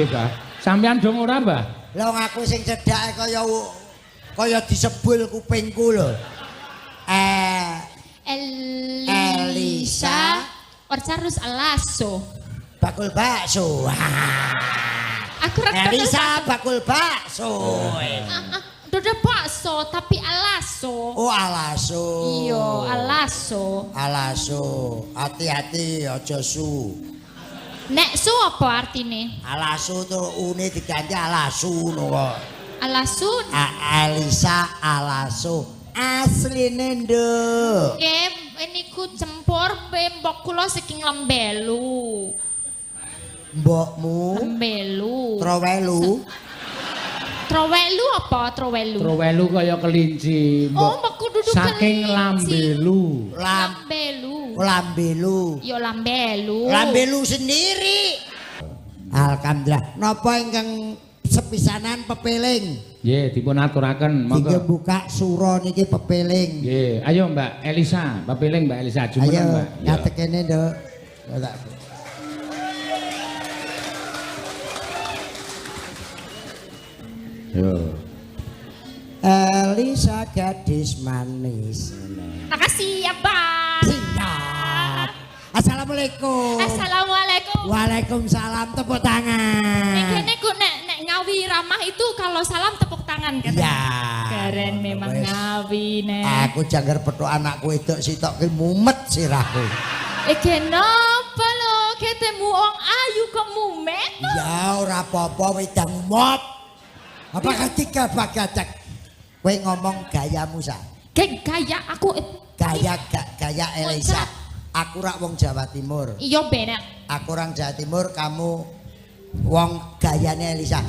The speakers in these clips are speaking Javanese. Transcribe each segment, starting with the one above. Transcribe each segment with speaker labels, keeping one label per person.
Speaker 1: Mbah. Sampeyan dong ora, Mbah?
Speaker 2: Lah wong aku sing cedhake kaya kaya disebul kupingku lho.
Speaker 3: Elisa Orcarus Alaso.
Speaker 2: Bakul bakso.
Speaker 3: Aku ora
Speaker 2: Elisa bakul bakso.
Speaker 3: Dodo bakso tapi alaso.
Speaker 2: Oh alaso.
Speaker 3: Iya, alaso.
Speaker 2: Alaso. Hati-hati aja su.
Speaker 3: Nek su apa artine?
Speaker 2: Alaso to une diganti alasu ngono kok.
Speaker 3: Alasu.
Speaker 2: Elisa alaso. Asline nduk.
Speaker 3: Nggih, niku cempur mbok kula saking Lembelu.
Speaker 2: Mbokmu
Speaker 3: Lembelu.
Speaker 2: Trowelu.
Speaker 3: Trowelu apa trowelu?
Speaker 1: Trowelu kaya kelinci. Mbok.
Speaker 3: Oh, mbokku duduk
Speaker 1: saking
Speaker 3: kelinci.
Speaker 1: Lambelu.
Speaker 3: Lambelu.
Speaker 2: Lambelu.
Speaker 3: Ya lambelu.
Speaker 2: Lambelu sendiri. Alhamdulillah. Napa ingkang sepisanan pepeling?
Speaker 1: Nggih, dipun aturaken
Speaker 2: Monggo
Speaker 1: monggo.
Speaker 2: buka sura niki pepeling.
Speaker 1: Nggih, ayo Mbak Elisa, pepeling Mbak Elisa jumeneng
Speaker 2: Ayo
Speaker 1: Mbak.
Speaker 2: ngadeg kene, Nduk.
Speaker 1: Yo.
Speaker 2: Elisa gadis manis.
Speaker 3: Makasih ya, Bang.
Speaker 2: Siap. Assalamualaikum.
Speaker 3: Assalamualaikum.
Speaker 2: Waalaikumsalam, tepuk tangan.
Speaker 3: Nek kene ku nek nek Ngawi ramah itu kalau salam tepuk tangan katanya.
Speaker 2: Ya.
Speaker 3: Keren memang
Speaker 2: Wes.
Speaker 3: Ngawi nek.
Speaker 2: Aku jangger petuk anakku wedok sitok ki mumet sirahku.
Speaker 3: Kenapa lo ketemu wong ayu kok mumet?
Speaker 2: Ya ora apa-apa wedang mop. Apa ketika bagacak. Kowe ngomong gayamu sa.
Speaker 3: Geng gaya aku
Speaker 2: Gaya gaya Elisa. Aku rak wong Jawa Timur.
Speaker 3: Iya bener.
Speaker 2: Aku orang Jawa Timur, kamu wong gayane Elisa.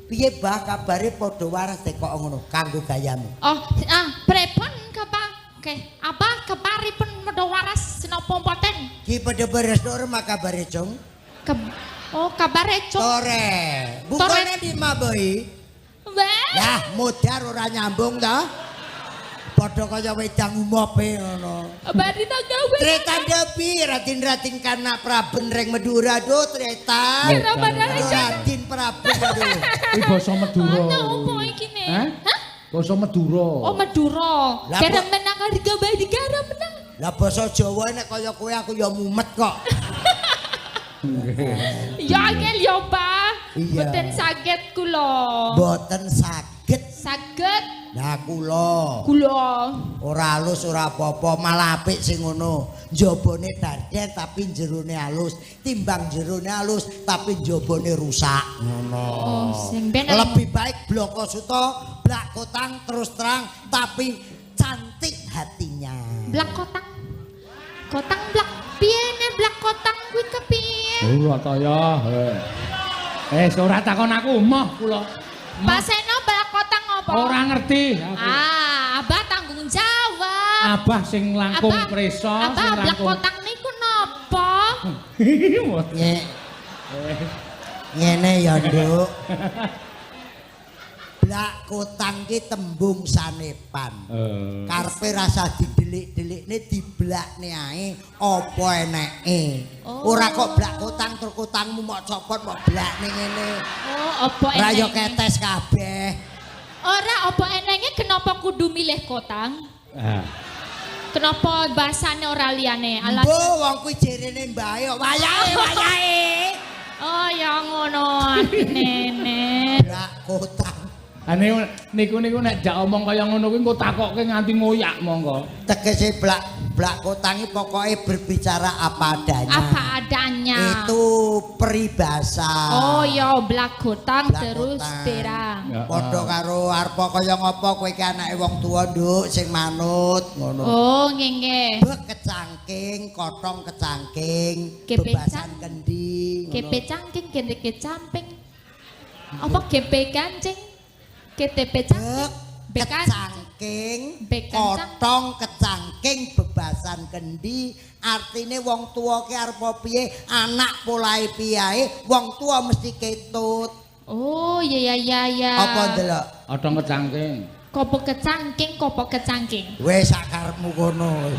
Speaker 2: Piye bah kabare padha waras tekok ngono kanggo gayamu.
Speaker 3: Oh, ah prepon kabar? Oke, apa kabaripun padha waras napa mboten?
Speaker 2: Ki padha beres ora kabare, Cung?
Speaker 3: Oh, kabare Cung.
Speaker 2: Tore. Bukane di Maboi.
Speaker 3: Weh.
Speaker 2: Lah, modar ora nyambung ta? Padha kaya wedang umope ngono.
Speaker 3: Bari tak gawe.
Speaker 2: Tretan debi radin-radin kana Praben ring Madura do tretan. Radin Praben aduh.
Speaker 1: Iki basa Madura.
Speaker 3: Ana opo iki ne?
Speaker 1: Hah? Basa Madura.
Speaker 3: Oh Madura.
Speaker 2: Lah,
Speaker 3: Garam menang harga bayi garam menang.
Speaker 2: Lah basa Jawa nek kaya kowe aku ya mumet kok.
Speaker 3: Ya angel ya, Pak.
Speaker 2: Iya.
Speaker 3: Mboten saged kula.
Speaker 2: Mboten saged.
Speaker 3: Saged
Speaker 2: Lah kula
Speaker 3: kula.
Speaker 2: ora halus ora apa-apa, malah apik sing ngono. Njabane darden tapi jerone halus, timbang jerone halus tapi njabane rusak. Ngono.
Speaker 3: Oh, sing ben
Speaker 2: Lebih baik bloko suto, blak kotang terus terang tapi cantik hatinya.
Speaker 3: Blak kotang. Kotang blak piye nek blak kotang kuwi kepiye?
Speaker 1: Ora ta ya. Ora takon aku moh kula.
Speaker 3: Pak Seno blak kotang apa?
Speaker 1: Ora ngerti aku.
Speaker 3: Ah, Abah tanggung jawab.
Speaker 1: Abah sing langkung prisa,
Speaker 3: Abah
Speaker 1: sing
Speaker 3: blak
Speaker 1: langkung.
Speaker 3: kotang niku napa?
Speaker 2: Ngene ya, Nduk. Blak kotang ki tembung sanepan. Karepe rasa didelik-delikne diblakne ae apa eneke.
Speaker 3: Oh.
Speaker 2: Ora kok blak kotang tur kotangmu mok copot mok blakne ngene.
Speaker 3: Oh, apa
Speaker 2: Ra yo
Speaker 3: enenge?
Speaker 2: ketes kabeh.
Speaker 3: Ora apa enenge kenapa kudu milih kotang?
Speaker 1: Ah.
Speaker 3: Kenapa bahasane ora liyane? Alas.
Speaker 2: Mbok wong kuwi jerene mbahe kok wayahe wayahe.
Speaker 3: Oh ya ngono artine.
Speaker 2: Blak kotang.
Speaker 1: Ah niku niku nek jak omong kaya ngono kuwi engko takokke nganti ngoyak monggo.
Speaker 2: Tegese blak blak kotang iki pokoke berbicara apa adanya.
Speaker 3: Apa adanya.
Speaker 2: Itu peribahasa.
Speaker 3: Oh ya blak kotang
Speaker 2: Blak
Speaker 3: terus
Speaker 2: kotang.
Speaker 3: terang.
Speaker 1: Ya.
Speaker 2: Padha karo arepa kaya ngapa kowe iki anake wong tuwa nduk sing manut ngono.
Speaker 3: Oh nggih nggih.
Speaker 2: Bek kecangking, kotong kecangking,
Speaker 3: Kepe
Speaker 2: bebasan kendi. ngono.
Speaker 3: Kepe cangking, kene kecamping. Apa kepe kancing? KTP cangking.
Speaker 2: Bek
Speaker 3: Bekan.
Speaker 2: kecangking,
Speaker 3: Bekancang.
Speaker 2: kotong kecangking, bebasan kendi. Artine wong tuwa ki arep piye, anak polahe piye, wong tuwa mesti ketut.
Speaker 3: Oh iya iya iya.
Speaker 2: Apa ndelok?
Speaker 1: Otong kecangking.
Speaker 3: Kopo kecangking, kopo kecangking.
Speaker 2: Wis sak karepmu kono.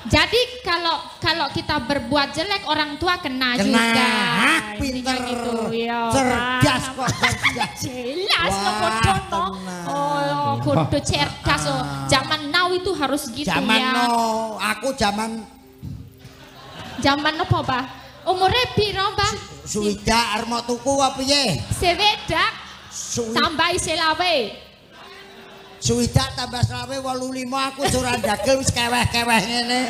Speaker 3: Jadi kalau kalau kita berbuat jelek orang tua kena,
Speaker 2: Kena.
Speaker 3: juga.
Speaker 2: Hah,
Speaker 3: Intinya
Speaker 2: pinter.
Speaker 3: gitu, ya.
Speaker 2: Cerdas
Speaker 3: Pak.
Speaker 2: kok cerdas.
Speaker 3: Jelas lo
Speaker 2: Wah,
Speaker 3: kodono.
Speaker 2: tenang.
Speaker 3: Oh, kudu cerdas oh. Zaman now itu harus gitu
Speaker 2: Zaman
Speaker 3: ya.
Speaker 2: no, aku zaman
Speaker 3: Zaman apa, Pak? Umure piro, Pak?
Speaker 2: suwidak arep mau tuku apa piye?
Speaker 3: Sewedak tambah selawe.
Speaker 2: Suwidak tambah selawe 85 aku surah dagel wis keweh-keweh ngene.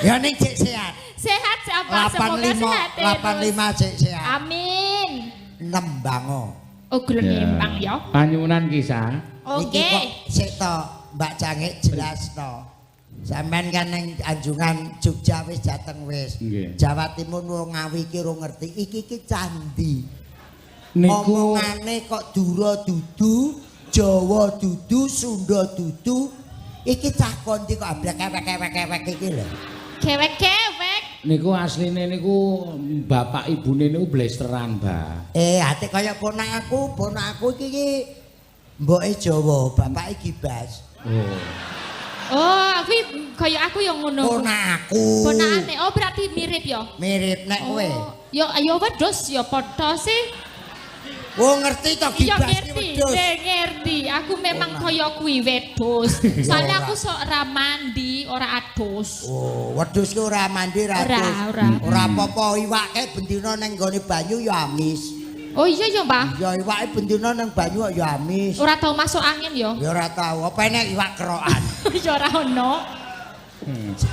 Speaker 2: Ya ning cek sehat.
Speaker 3: Sehat siapa? Semoga
Speaker 2: 85
Speaker 3: sehat terus.
Speaker 2: 85 cek sehat.
Speaker 3: Amin.
Speaker 2: Nembango.
Speaker 3: Oh, gelem nimbang ya.
Speaker 1: Panyuwunan kisah.
Speaker 3: Oke.
Speaker 2: Iki kok sik to Mbak Cangik jelas to. Sampeyan kan ning Anjungan Jogja wis Jateng wis.
Speaker 1: Nggih.
Speaker 2: Jawa Timur wong Ngawi iki ora ngerti. Iki iki candi.
Speaker 1: Niku
Speaker 2: Omongane kok Dura dudu, Jawa dudu, Sunda dudu. Iki cah kondi kok ablek kewek-kewek iki lho.
Speaker 3: Kewek-kewek.
Speaker 1: Niku asline niku bapak ibune niku blesteran, Mbah.
Speaker 2: Eh, ate kaya ponak aku iki iki mboke Jawa, bapake Gibas.
Speaker 1: Oh.
Speaker 3: Oh, aku kaya aku yang ngono.
Speaker 2: Ponak aku.
Speaker 3: Ponakane. Oh, berarti mirip ya.
Speaker 2: Mirip nek kowe.
Speaker 3: Oh, ya ya wedhus ya padha sih.
Speaker 2: Oh, ngerti to
Speaker 3: Iya
Speaker 2: Gibas ki
Speaker 3: ngerti,
Speaker 2: wedhus.
Speaker 3: Ngerti. Aku memang kaya kuwi wedhus. Soalnya aku sok ora mandi, ora adus.
Speaker 2: Oh, wedhus ki ora mandi ra
Speaker 3: Ora,
Speaker 2: adus.
Speaker 3: ora.
Speaker 2: Ora apa-apa iwake bendina nang nggone banyu ya amis.
Speaker 3: Oh iya ya, Mbah.
Speaker 2: Ya iwake bendina nang banyu kok ya amis.
Speaker 3: Ora tau masuk angin ya.
Speaker 2: Ya ora tau, apa enek iwak kerokan.
Speaker 3: Ya ora ono.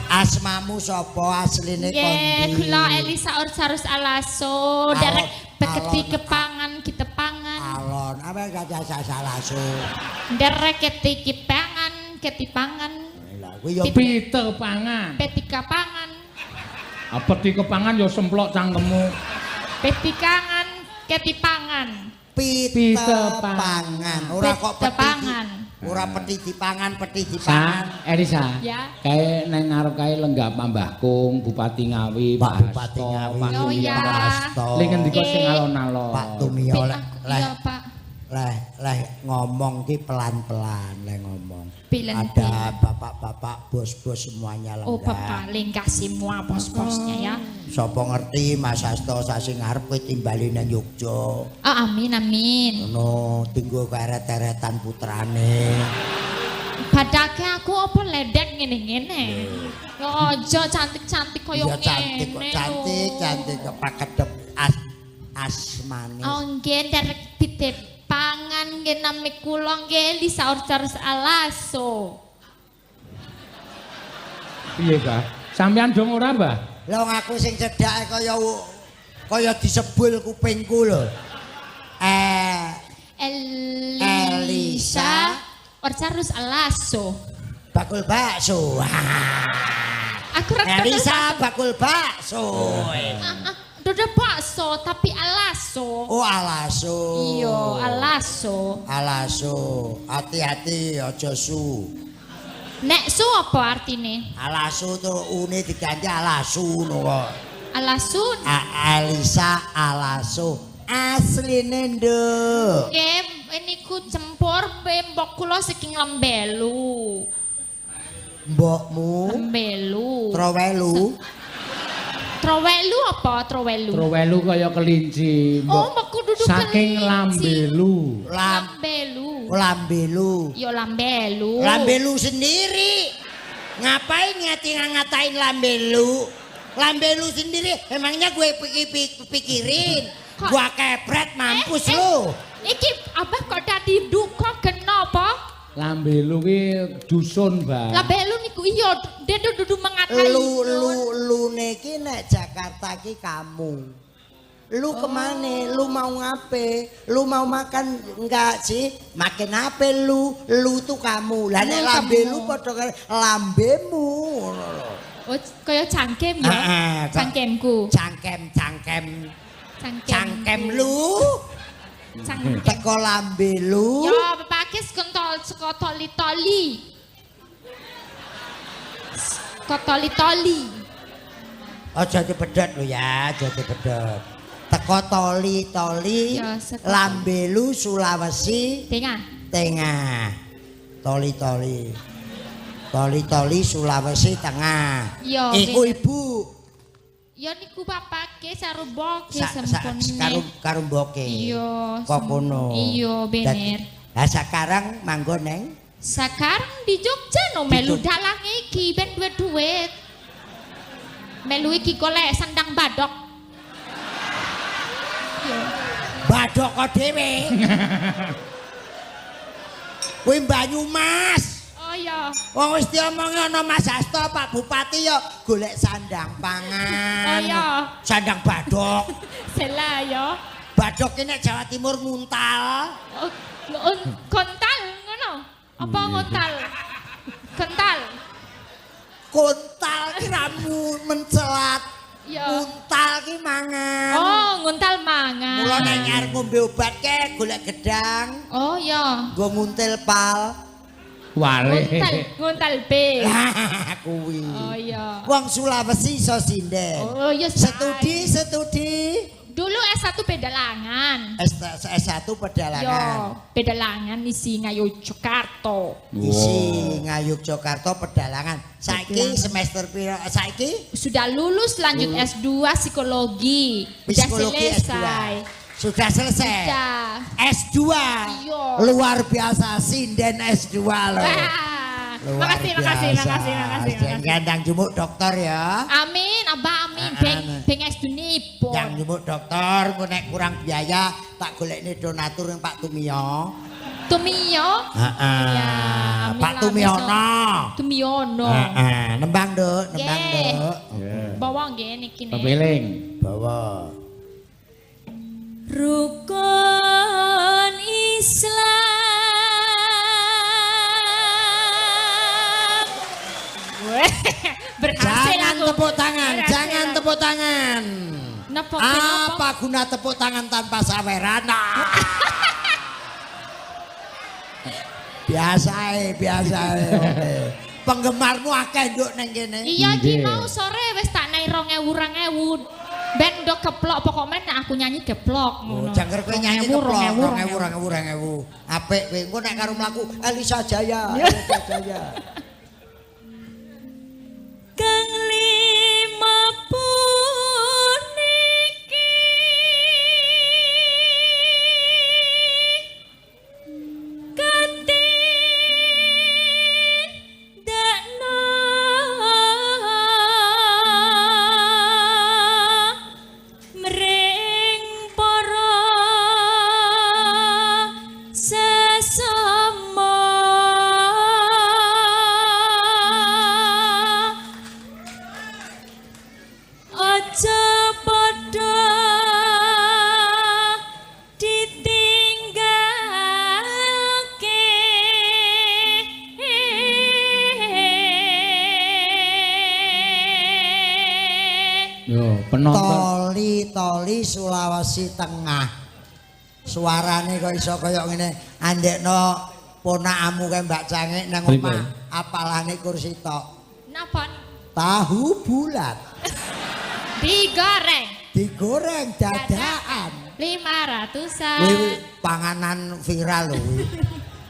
Speaker 2: Asmamu sapa asline
Speaker 3: Nggih,
Speaker 2: kondi?
Speaker 3: kula Elisa Orsarus Alaso, derek beketi kepangan kitepangan.
Speaker 2: Alon, apa gak salaso.
Speaker 3: Derek keti kipangan, ketipangan,
Speaker 2: Lah kuwi ya
Speaker 1: Pite pangan.
Speaker 3: petika pangan,
Speaker 1: Apa kepangan ya semplok cangkemmu.
Speaker 3: petikangan, ketipangan.
Speaker 2: pite
Speaker 1: Pite
Speaker 2: pangan. Ora kok
Speaker 3: Pite
Speaker 2: peti.
Speaker 3: pangan.
Speaker 2: Ora peti dipangan, peti
Speaker 1: Sa,
Speaker 2: dipangan.
Speaker 1: Elisa.
Speaker 3: Ya.
Speaker 1: Kae nang ngarep kae lenggah Mbah Kung, Bupati Ngawi,
Speaker 2: Pak
Speaker 1: Pak
Speaker 2: Bupati
Speaker 1: Hasto,
Speaker 2: Ngawi.
Speaker 1: Pak
Speaker 3: Oh,
Speaker 1: Tumio.
Speaker 3: iya.
Speaker 2: Pak Hasto.
Speaker 1: Ling ngendika sing
Speaker 3: Nggih.
Speaker 1: alon-alon.
Speaker 2: Pak Tumio
Speaker 3: Pit
Speaker 2: leh
Speaker 3: aku-
Speaker 2: leh
Speaker 3: Iya, Pak.
Speaker 2: leh leh ngomong ki pelan-pelan leh ngomong.
Speaker 3: Pelan-pelan.
Speaker 2: Ada bapak-bapak, bos-bos semuanya lenggah.
Speaker 3: Oh, Bapak lenggah semua bos-bosnya ya.
Speaker 2: Sapa ngerti Mas Hasto sasi ngarep kowe timbali nang Yogya.
Speaker 3: Oh, amin amin.
Speaker 2: Ngono tinggo keret-eretan putrane.
Speaker 3: Padake aku apa ledek ngene-ngene. Ya aja cantik-cantik kaya
Speaker 2: Ya
Speaker 3: ngene.
Speaker 2: cantik kok cantik, cantik kok pakedep asmane.
Speaker 3: Oh nggih derek pite pangan nggih nami kula nggih Elisa Orcarus Alaso.
Speaker 1: Piye, Mbah? Sampeyan dong ora, Mbah?
Speaker 2: Lah wong aku sing cedhake kaya kaya disebul kupingku lho.
Speaker 3: Elisa Orcarus Alaso.
Speaker 2: Bakul bakso.
Speaker 3: Aku ora
Speaker 2: Elisa bakul bakso.
Speaker 3: Dudu bakso tapi alaso.
Speaker 2: Oh alaso.
Speaker 3: Iya, alaso.
Speaker 2: Alaso. Hati-hati aja su.
Speaker 3: Nek su apa artine?
Speaker 2: Alaso to une diganti alasu ngono kok.
Speaker 3: Alasun.
Speaker 2: Elisa alaso. Asline nduk.
Speaker 3: Nggih, niku cempur mbok kula saking Lembelu.
Speaker 2: Mbokmu
Speaker 3: Lembelu.
Speaker 2: Trowelu.
Speaker 3: Trowelu apa trowelu?
Speaker 1: Trowelu kaya kelinci. Mbok.
Speaker 3: Oh, mbokku duduk
Speaker 1: Saking
Speaker 3: kelinci.
Speaker 1: Lambelu.
Speaker 3: Lambelu.
Speaker 2: Lambelu.
Speaker 3: Yo lambelu.
Speaker 2: Lambelu sendiri. Ngapain ngati ngatain lambelu? Lambelu sendiri emangnya gue pikirin.
Speaker 3: Kok-
Speaker 2: Gua kepret mampus
Speaker 3: Eh, eh,
Speaker 2: lu.
Speaker 3: Iki abah kok dadi duka kenapa?
Speaker 1: Lambelu ki dusun, Mbah.
Speaker 3: Lambelu niku iya dia dudu mengatai.
Speaker 2: Lu lu lu niki nek Jakarta ki kamu. Lu kemana? Lu mau ngape? Lu mau makan enggak sih? Makan apa lu? Lu tuh kamu. Lah nek
Speaker 3: Lu
Speaker 2: lambe
Speaker 3: kamu.
Speaker 2: lu padha karo lambemu ngono lho.
Speaker 3: Oh, kaya cangkem ya.
Speaker 2: Ah, ah,
Speaker 3: Cangkemku.
Speaker 2: Cangkem cangkem
Speaker 3: Cangkem.
Speaker 2: cangkem lu
Speaker 3: Cangkem.
Speaker 2: teko lambe lu.
Speaker 3: Ya, Bapak kontol saka toli-toli. Saka toli-toli.
Speaker 2: Aja dipedhot lho ya, aja dipedhot. Teko toli-toli
Speaker 3: Ya, seko-
Speaker 2: Lambelu Sulawesi
Speaker 3: Tengah.
Speaker 2: Tengah. Toli-toli. Toli-toli Sulawesi Tengah.
Speaker 3: Iya,
Speaker 2: Iku
Speaker 3: bener.
Speaker 2: ibu.
Speaker 3: Ya niku bapake karo mboke
Speaker 2: Sa, sa,
Speaker 3: sempurna.
Speaker 2: karo karo mboke.
Speaker 3: Iya.
Speaker 2: Kok kono.
Speaker 3: Iya, bener.
Speaker 2: Lah sekarang manggon neng
Speaker 3: Sekarang di Jogja no melu dalang iki ben duwe duit. Melu iki golek sandang badok. Iya.
Speaker 2: Badok kok dhewe. Kuwi Banyumas.
Speaker 3: Oh iya.
Speaker 2: Wong wis diomongi ana Mas Hasto Pak Bupati ya golek sandang pangan.
Speaker 3: Oh iya.
Speaker 2: Sandang badok.
Speaker 3: Sela ya.
Speaker 2: Badok ini nek Jawa Timur nguntal.
Speaker 3: Oh, kontal ngono. Apa ngontal? Kental.
Speaker 2: Kontal ki ramu mencelat.
Speaker 3: Iya.
Speaker 2: Nguntal ki mangan.
Speaker 3: Oh, nguntal mangan.
Speaker 2: Mula nek arep ngombe obat ke golek gedang,
Speaker 3: Oh iya.
Speaker 2: nggo nguntil pal.
Speaker 1: Wale.
Speaker 3: Nguntal, nguntal B.
Speaker 2: Lah kuwi.
Speaker 3: Oh iya.
Speaker 2: Wong Sulawesi iso sinden.
Speaker 3: Oh iya.
Speaker 2: Setudi, setudi.
Speaker 3: Dulu S1 pedalangan.
Speaker 2: S1 pedalangan.
Speaker 3: Yo, pedalangan isi Ngayogyakarta.
Speaker 2: Isi Ngayogyakarta pedalangan. Saiki semester piro? Saiki
Speaker 3: Sudah lulus lanjut S2 psikologi. Sudah
Speaker 2: psikologi S2.
Speaker 3: selesai.
Speaker 2: Sudah selesai.
Speaker 3: Sudah.
Speaker 2: S2.
Speaker 3: Iya.
Speaker 2: Luar biasa sinden S2 loh.
Speaker 3: Wah.
Speaker 2: Luar
Speaker 3: Makasih, makasih,
Speaker 2: biasa.
Speaker 3: makasih, makasih, makasih.
Speaker 2: Gandang jumuk dokter ya.
Speaker 3: Amin, Abah, amin. Beng, beng S2 nipun.
Speaker 2: Yang jumuk dokter, engko nek kurang biaya tak golekne donatur yang Pak Tumiyo.
Speaker 3: Tumiyo?
Speaker 2: Heeh.
Speaker 3: Ya, amin
Speaker 2: Pak
Speaker 3: lah,
Speaker 2: Tumiono.
Speaker 3: Tumiono.
Speaker 2: Heeh, nembang, Nduk, nembang,
Speaker 3: Nggih.
Speaker 2: Nduk.
Speaker 3: Bawa nggih niki nih.
Speaker 1: Pepeling.
Speaker 2: Bawa.
Speaker 3: Rukun Islam. Weh, berhasil
Speaker 2: Jangan
Speaker 3: aku.
Speaker 2: tepuk tangan,
Speaker 3: Berhasil
Speaker 2: jangan
Speaker 3: aku.
Speaker 2: tepuk tangan.
Speaker 3: Napa, kenapa?
Speaker 2: Apa guna tepuk tangan tanpa saweran? Biasa biasa. Oke. Penggemarmu akeh nduk neng kene.
Speaker 3: Iya iki
Speaker 1: Nggih.
Speaker 3: mau sore wis tak naik 2000 2000. Ben do keplok pokoknya nek aku nyanyi keplok
Speaker 2: Oh,
Speaker 3: ngono.
Speaker 2: jangker kowe nyanyi
Speaker 3: 2000,
Speaker 2: keplok
Speaker 3: 2000,
Speaker 2: 2000 2000 2000. Apik kowe engko nek karo mlaku Elisa Jaya, Elisa Jaya.
Speaker 3: Kang lima puniki katindakna mring para sesama. Aja padha ditinggalke.
Speaker 1: Yo, penonton.
Speaker 2: Toli-toli Sulawesi Tengah. Suarane kok iso kaya ngene. Andekno ponakamu kae Mbak Cangik nang
Speaker 1: Pripun?
Speaker 2: omah apalane kursi tok.
Speaker 3: Napa?
Speaker 2: Tahu bulat
Speaker 3: Digoreng
Speaker 2: digoreng dadakan.
Speaker 3: 500-an.
Speaker 2: Kuwi panganan viral lho kuwi.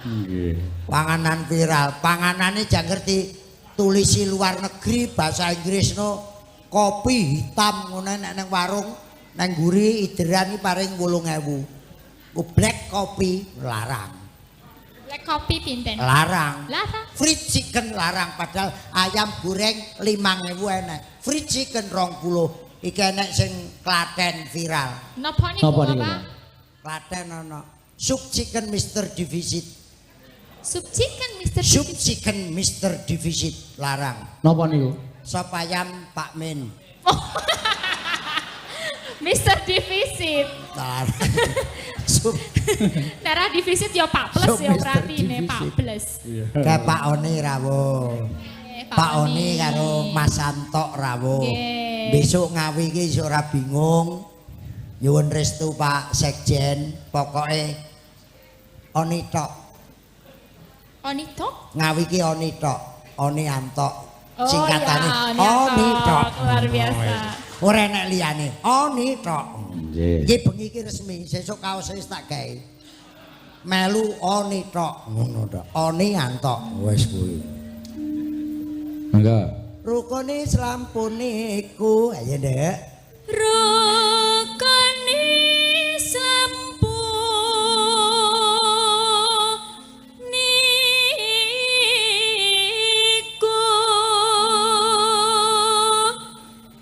Speaker 1: Nggih.
Speaker 2: Panganan viral. Panganane jan ngerti tulisi luar negeri bahasa Inggris no kopi hitam ngono nek nang warung nang mburi ideran iki paring 8000. Ku black kopi larang.
Speaker 3: Black kopi pinten?
Speaker 2: Larang.
Speaker 3: Larang.
Speaker 2: Fried chicken larang padahal ayam goreng 5000 enek. Fried chicken 20. Iki enek sing Klaten viral.
Speaker 3: Napa niku,
Speaker 1: Napa niku,
Speaker 3: Bapak?
Speaker 1: Pak?
Speaker 2: Klaten ana. Sup chicken Mr. Deficit.
Speaker 3: Sup chicken Mr.
Speaker 2: Sup chicken Mr. Deficit larang.
Speaker 1: Napa niku?
Speaker 2: Sop ayam Pak Min.
Speaker 3: Mr. Deficit.
Speaker 2: Larang. Sup
Speaker 3: Darah defisit ya Pak Plus
Speaker 2: Sup
Speaker 3: ya
Speaker 2: Mr.
Speaker 3: berarti ini Pak
Speaker 1: Deficit.
Speaker 3: Plus.
Speaker 2: Kayak Pak Oni rawuh. Pak Oni karo Mas Antok rawuh.
Speaker 3: Nggih.
Speaker 2: Besok Ngawi iki iso ora bingung. Nyuwun restu Pak Sekjen, pokoke Oni tok.
Speaker 3: Oni tok?
Speaker 2: Ngawi iki Oni tok, Oni Antok.
Speaker 3: Oh,
Speaker 2: Singkatane
Speaker 3: iya,
Speaker 2: Oni tok.
Speaker 3: Luar biasa.
Speaker 2: Ora enek liyane, Oni tok.
Speaker 1: Nggih.
Speaker 2: Iki bengi iki resmi, sesuk kaose wis tak gawe. Melu Oni tok, ngono tok. Oni Antok wis kuwi.
Speaker 1: Monggo.
Speaker 2: Rukun Islam puniku. Ayo, Ndek.
Speaker 3: Rukun Islam puniku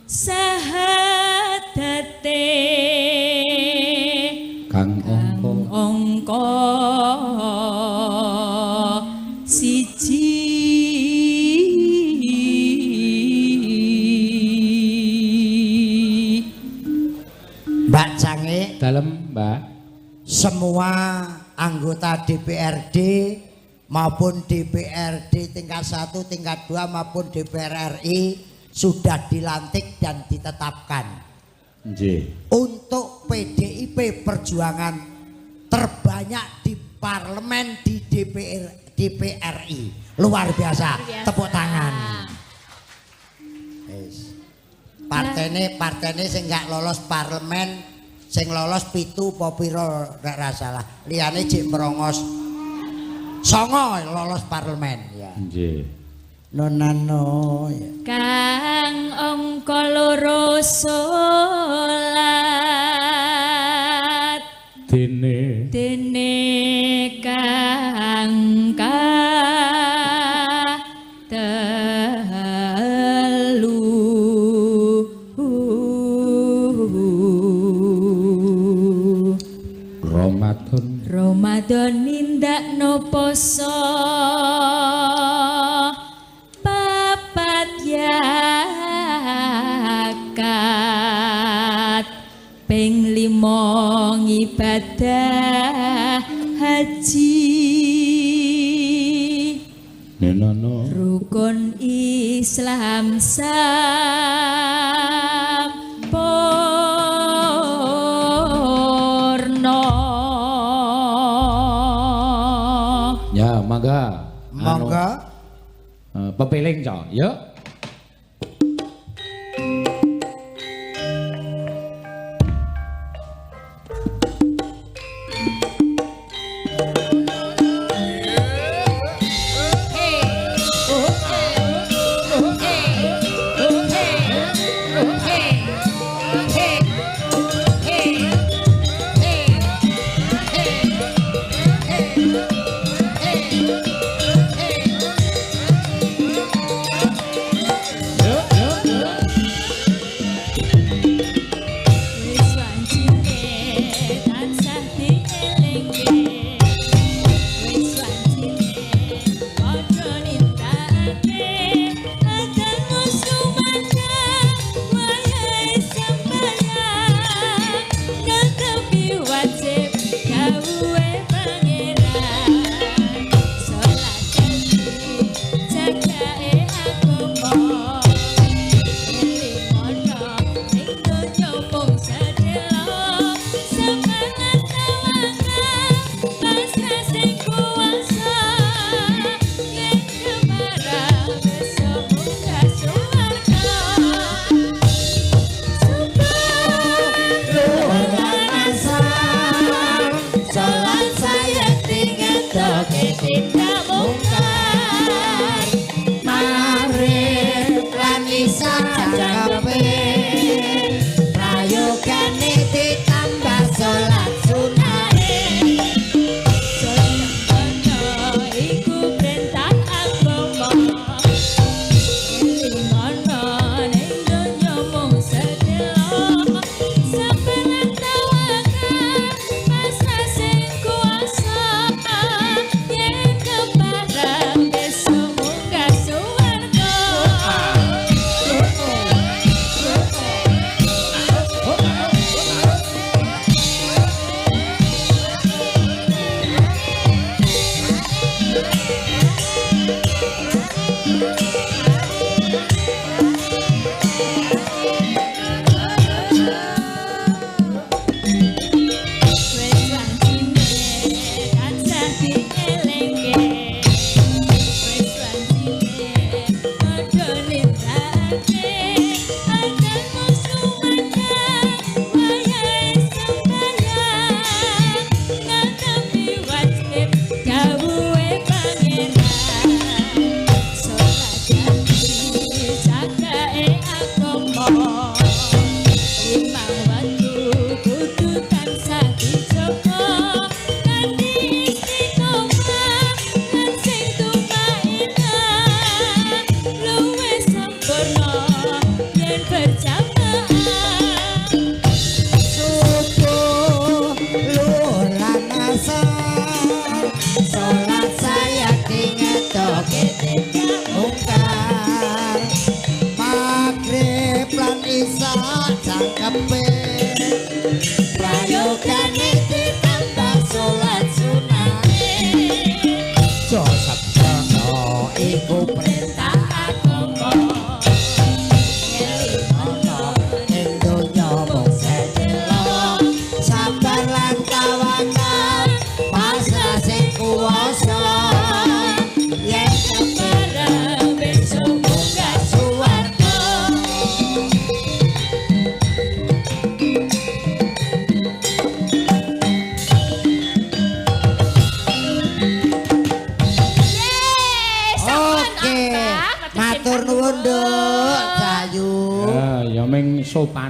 Speaker 3: sahadate
Speaker 1: Kang angka
Speaker 3: angka siji.
Speaker 2: Mbak Cange,
Speaker 1: dalem, Mbak.
Speaker 2: Semua anggota DPRD maupun DPRD tingkat 1, tingkat 2 maupun DPR RI sudah dilantik dan ditetapkan.
Speaker 1: Nggih.
Speaker 2: Untuk PDIP Perjuangan terbanyak di parlemen di DPR DPRI. Luar biasa.
Speaker 3: Luar biasa.
Speaker 2: Tepuk tangan. Wis. Partene sing gak lolos parlemen, sing lolos 7 apa pira nek ra salah. Liyane jek merongos. 9 lolos parlemen ya.
Speaker 1: Nggih.
Speaker 2: Nonano ya.
Speaker 3: Kang angka loro salat
Speaker 1: Dene
Speaker 3: dene kang telu
Speaker 1: Ramadan
Speaker 3: Ramadan nindakno poso papat yakat ping 5 ngibadah haji
Speaker 1: Nenono
Speaker 3: rukun Islam sampurna.
Speaker 1: Ya, mangga.
Speaker 2: Mangga.
Speaker 1: Anu, pepiling, Cok. Yuk.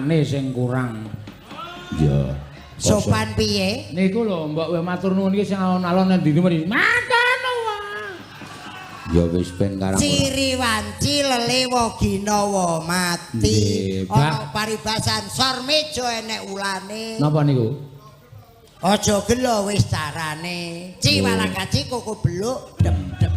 Speaker 1: Sopane sing kurang.
Speaker 4: Ya.
Speaker 2: Sopan piye?
Speaker 1: Niku lho mbok matur nuwun iki sing alon-alon nang ndi mriki. Matur nuwun.
Speaker 4: Ya wis ben karang.
Speaker 2: Ciri wanci lelewa ginawa mati. Ana paribasan sor meja enek ulane.
Speaker 1: Napa niku?
Speaker 2: Aja gelo wis carane. Ciwalakaci koko beluk dem-dem.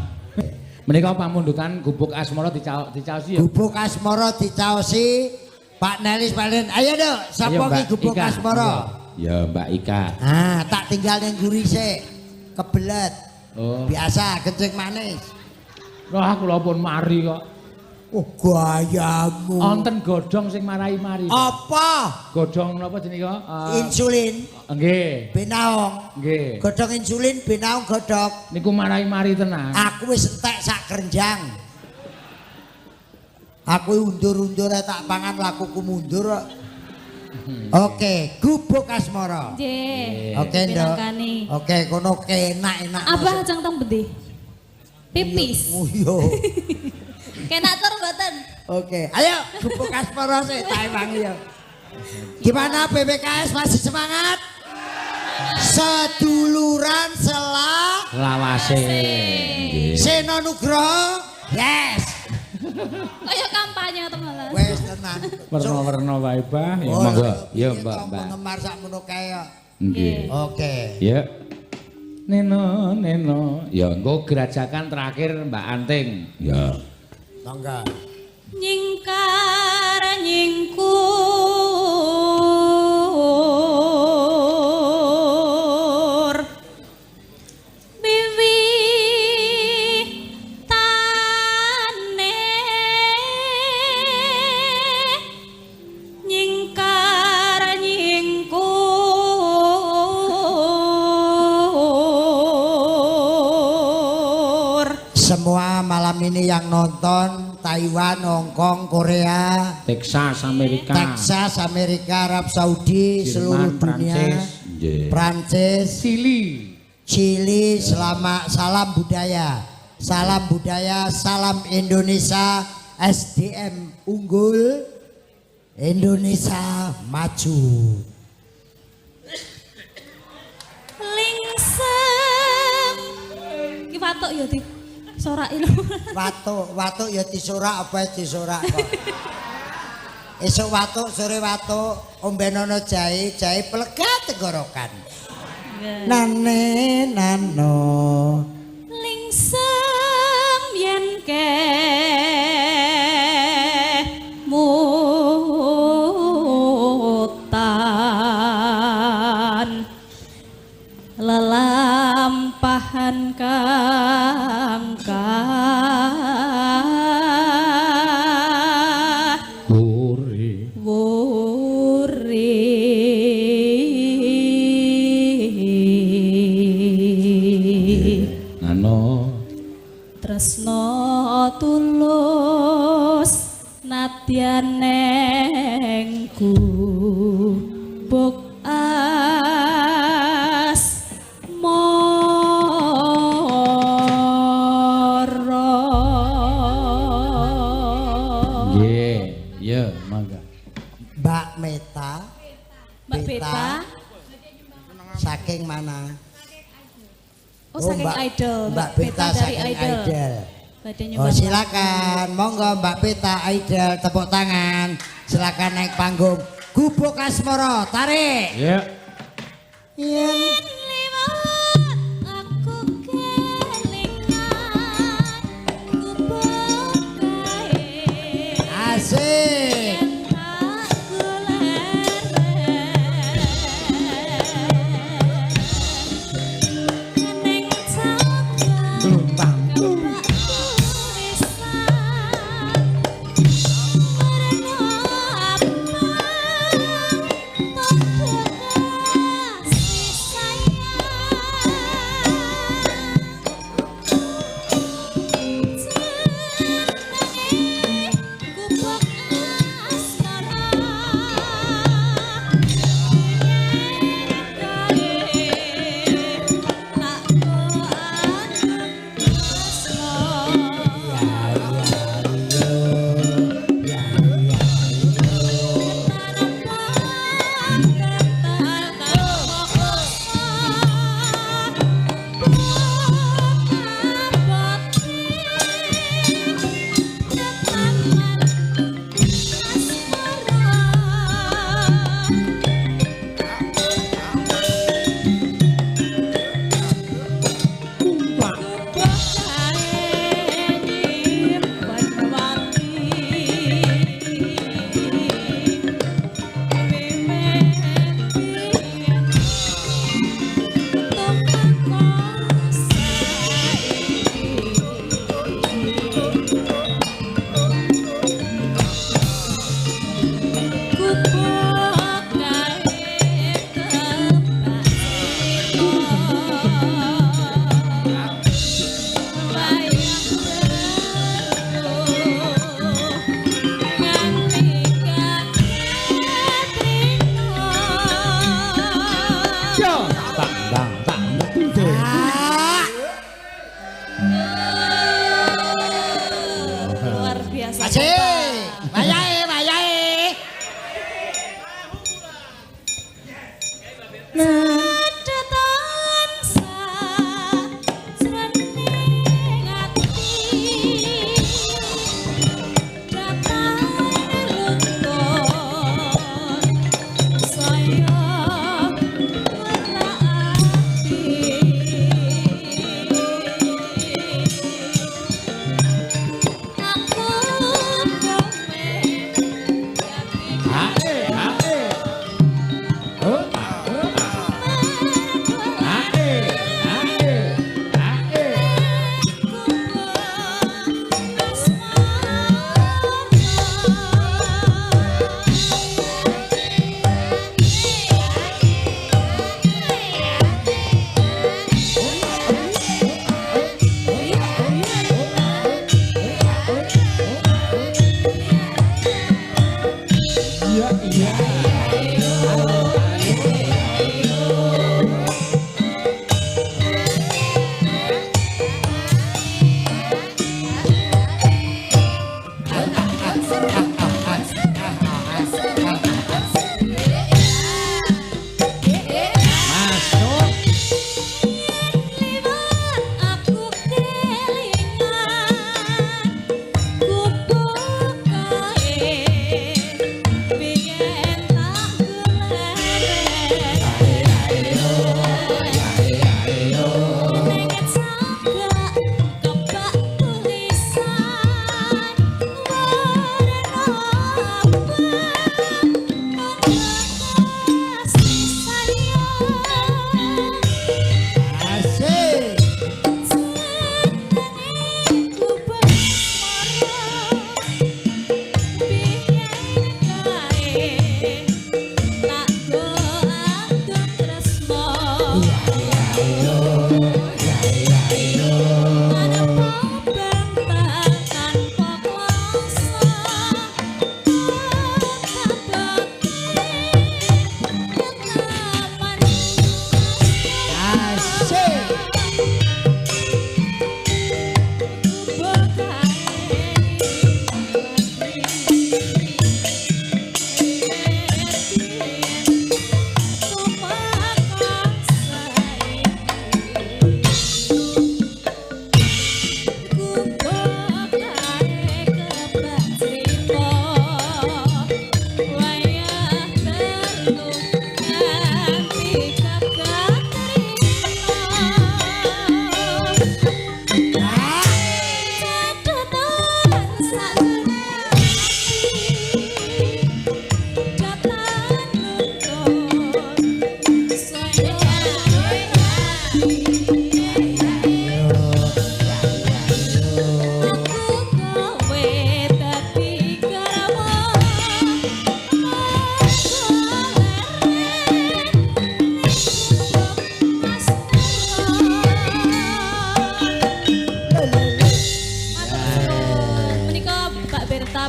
Speaker 1: Menika pamundutan Gubuk Asmara dicaosi ya.
Speaker 2: Gubuk Asmara dicaosi Pak Nelis Palen. Ayo Nduk, sapa ki Gubuk Asmara?
Speaker 4: Ya Mbak Ika.
Speaker 2: Ah, tak tinggal ning guri sik. Kebelet.
Speaker 1: Oh.
Speaker 2: Biasa kencing manis.
Speaker 1: Wah, kula pun mari kok.
Speaker 2: Oh, gayamu.
Speaker 1: Wonten godhong sing marai mari.
Speaker 2: Apa?
Speaker 1: Godhong napa jenenge kok?
Speaker 2: Insulin.
Speaker 1: Nggih.
Speaker 2: Benaong.
Speaker 1: Nggih.
Speaker 2: Godhong insulin, benaong godhog.
Speaker 1: Niku marai mari tenan.
Speaker 2: Aku wis entek sak kerenjang. Aku undur-undur tak pangan lakuku mundur kok. Oke, Gubuk Asmara.
Speaker 5: Nggih.
Speaker 2: Oke, Nduk. Oke, kono kenak-enak.
Speaker 5: Abah ajeng teng bendi? Pipis.
Speaker 2: Oh iya.
Speaker 5: Kenak tur mboten?
Speaker 2: Oke, ayo Gubuk Asmara sik tak ewangi ya. Gimana BPKS masih semangat? Seduluran sela
Speaker 1: lawase.
Speaker 2: Seno Nugroho. Yes.
Speaker 5: Kaya kampanye to malah.
Speaker 2: Wes tenan.
Speaker 1: Werna-werna wae, Bah.
Speaker 4: Ya monggo. Ya, Mbak, Mbak.
Speaker 2: Penggemar sakmono kae kok.
Speaker 4: Nggih.
Speaker 2: Oke.
Speaker 4: Ya.
Speaker 1: Neno, neno. Ya engko gerajakan terakhir Mbak Anting.
Speaker 4: Ya.
Speaker 2: Monggo.
Speaker 5: Nyingkar nyingkur wiwitane nyingkar nyingkur
Speaker 2: Semua malam ini yang nonton Taiwan, Hong Kong, Korea,
Speaker 1: Texas, Amerika,
Speaker 2: Texas, Amerika, Arab Saudi,
Speaker 1: Jerman,
Speaker 2: seluruh dunia,
Speaker 1: Prancis,
Speaker 2: Prancis,
Speaker 1: Chili,
Speaker 2: Chili, selama salam budaya, salam budaya, salam Indonesia, SDM unggul, Indonesia maju.
Speaker 5: Lingsem ki watuk ya di soraki lho.
Speaker 2: Watuk, watuk ya disorak apa disorak kok. Esuk watuk, sore watuk, ombenono jahe, jahe pelegat tenggorokan. Nane nano
Speaker 5: lingsem yen kemutan lelampahan kang
Speaker 1: wuri
Speaker 5: wuri.
Speaker 1: Nano
Speaker 5: tresno tulus nadyan neng gubuk asmara.
Speaker 1: Nggih, ya mangga.
Speaker 2: Mbak Meta.
Speaker 5: Mbak Beta
Speaker 2: saking mana?
Speaker 5: Oh, saking
Speaker 2: Mbak,
Speaker 5: Idol.
Speaker 2: Mbak Beta
Speaker 5: dari
Speaker 2: saking
Speaker 5: Idol.
Speaker 2: Idol.
Speaker 5: Badhe
Speaker 2: Oh, silakan, monggo Mbak Beta Idol, tepuk tangan. Silakan naik panggung. Gubuk Asmara, tarik.
Speaker 1: Ya.
Speaker 2: Yen
Speaker 5: liwat aku kelingan gubuk kae.
Speaker 2: Asik.
Speaker 5: Yen tak goleren ning cakak
Speaker 1: Lumpang.
Speaker 5: kebak tulisan werna abang tondo kasih sayang.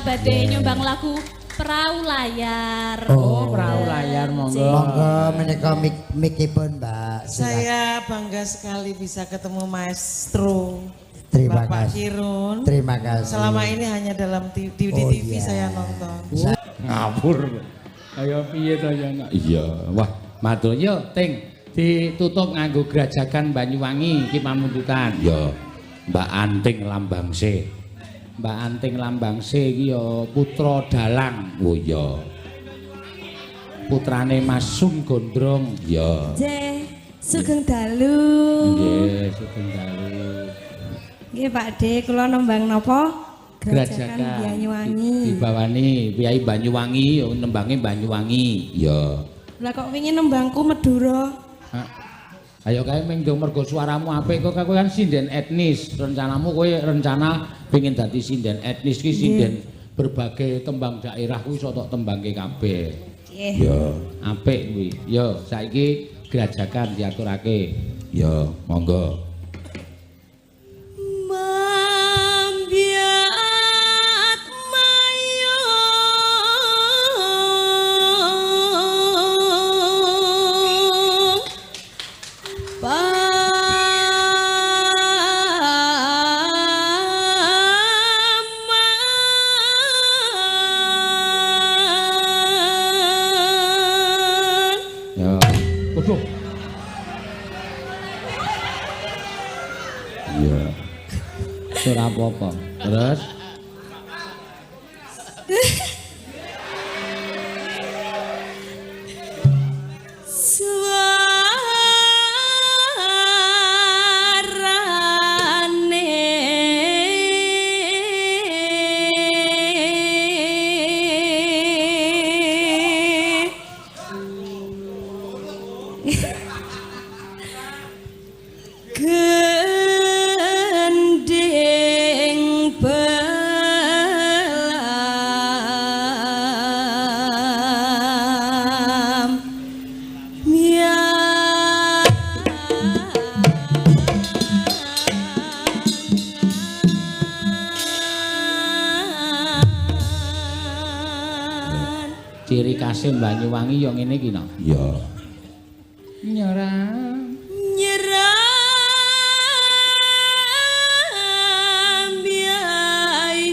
Speaker 5: Badhe nyumbang lagu Perahu Layar.
Speaker 1: Oh, Perahu Layar, monggo.
Speaker 2: Monggo menika mikipun, Mbak.
Speaker 6: Saya bangga sekali bisa ketemu maestro.
Speaker 2: Terima
Speaker 6: Bapak
Speaker 2: kasih.
Speaker 6: Kirun.
Speaker 2: Terima kasih.
Speaker 6: Selama ini hanya dalam di TV
Speaker 2: iya.
Speaker 6: Saya nonton.
Speaker 1: Ngawur. Kaya piye to ya, Nak? Iya. Wah, matur yo Ting ditutup nganggo Grajagan Banyuwangi iki pamundutan.
Speaker 4: Ya, Mbak Anting Lambangse.
Speaker 1: Mbak Anting Lambangse iki ya putra dalang.
Speaker 4: Oh iya.
Speaker 1: Putrane Mas Sun Gondrong.
Speaker 4: Ya.
Speaker 5: Nggih, sugeng dalu.
Speaker 1: Nggih, sugeng dalu.
Speaker 5: Nggih Pak De, kula nembang napa? Grajagan Banyuwangi.
Speaker 1: Dibawani Kyai Banyuwangi, ya nembange Banyuwangi.
Speaker 4: Ya.
Speaker 5: Lah kok wingi nembangku Madura?
Speaker 1: Ayo kae ming ndong mergo suaramu apik kok kowe kan sinden etnis. Rencanamu kowe rencana pengin dadi sinden etnis ki sinden berbagai tembang daerah kuwi iso tok tembangke kabeh.
Speaker 5: Nggih.
Speaker 4: Ya,
Speaker 1: apik kuwi. Yo saiki Grajagan diaturake.
Speaker 4: Ya, monggo.
Speaker 1: Ya. Waduh.
Speaker 4: Iya.
Speaker 1: Ora apa-apa. Terus
Speaker 5: Suarane gending belam
Speaker 1: ciri khase Banyuwangi ya ngene iki no.
Speaker 4: Iya.
Speaker 1: Nyeram.
Speaker 5: Nyeram yai.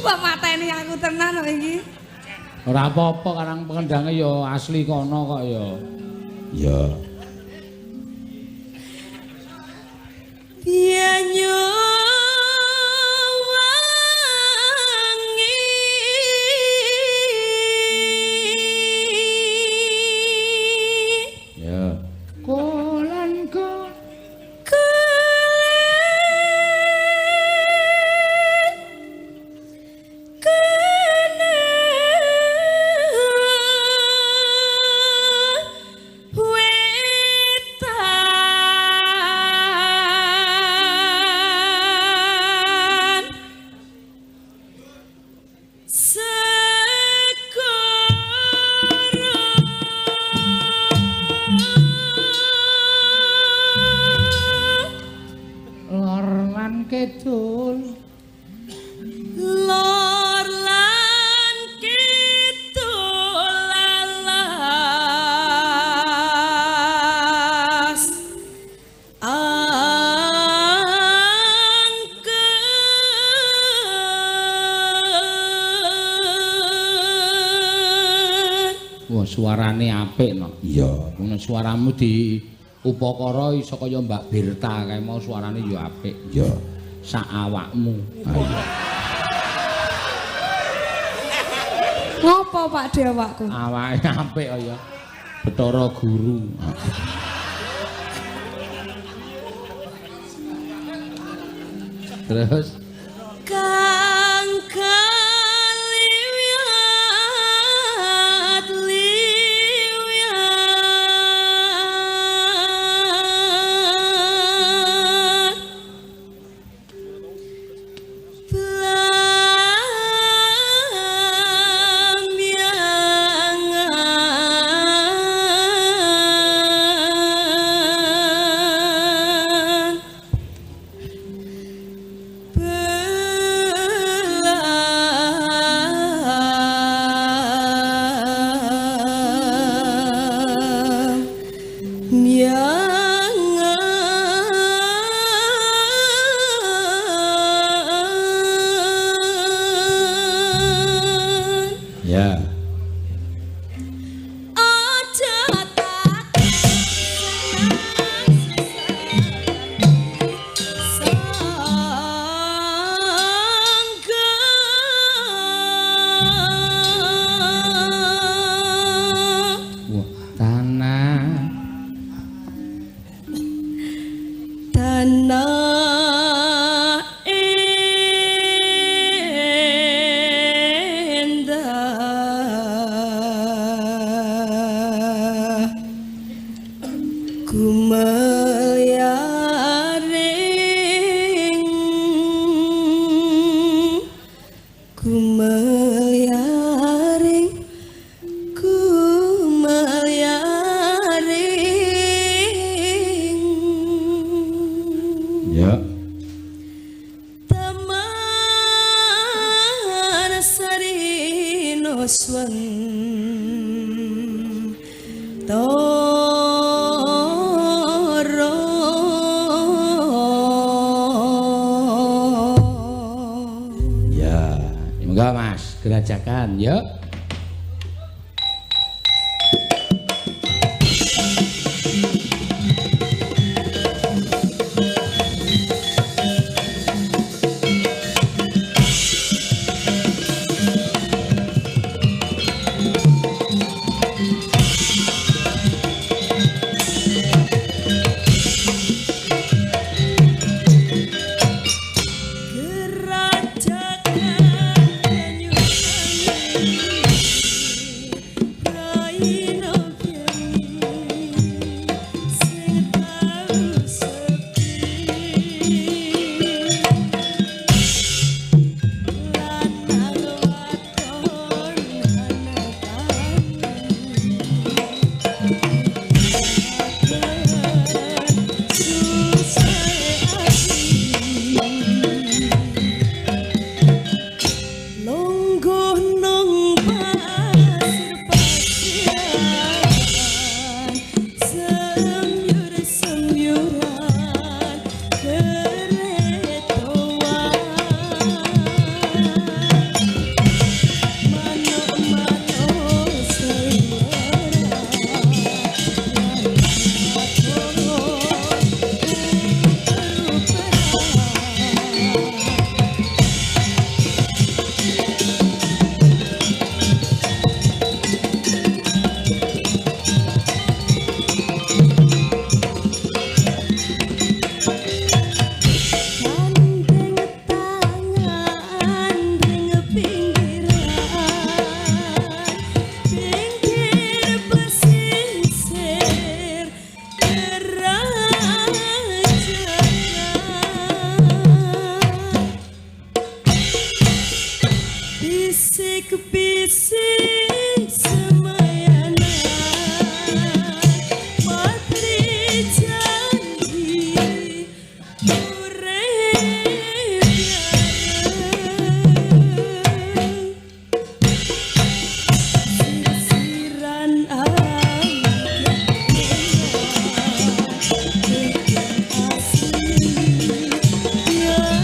Speaker 5: Wah, mateni aku tenan kok iki.
Speaker 1: Ora apa-apa karang pengendange ya asli kono kok ya.
Speaker 4: Iya.
Speaker 5: Banyuwangi.
Speaker 1: Ya. Kolan ko
Speaker 5: Wetan Segoro
Speaker 1: lor lan kidul.
Speaker 5: Lor lan kidul alas angker.
Speaker 1: Wah, suarane apik no.
Speaker 4: Iya.
Speaker 1: Ngono suaramu di upakara iso kaya Mbak Birta kae mau suarane ya apik.
Speaker 4: Iya.
Speaker 1: Sak awakmu.
Speaker 4: Ayo.
Speaker 5: Ngopo Pak De awakku?
Speaker 1: Awake apik kaya Bathara Guru. Terus
Speaker 5: Kang kaliwat liwat Blamyangan Nuswantara.
Speaker 1: Ya, monggo Mas, gerajakan yuk.
Speaker 5: Gerajakan Banyuwangi, Raina bengi sing tau sepi, lanang wadon anetani, susah ati. Lungguh nang pasir pasiran, semyur semyuran keretoan, manuk-manuk seliweran, uper-uperan. Gandeng tangan ring pinggiran, pinggir pesisir kerajaan. Bisik-bisik semayanan, matri janji urip bareng. Sisiran asli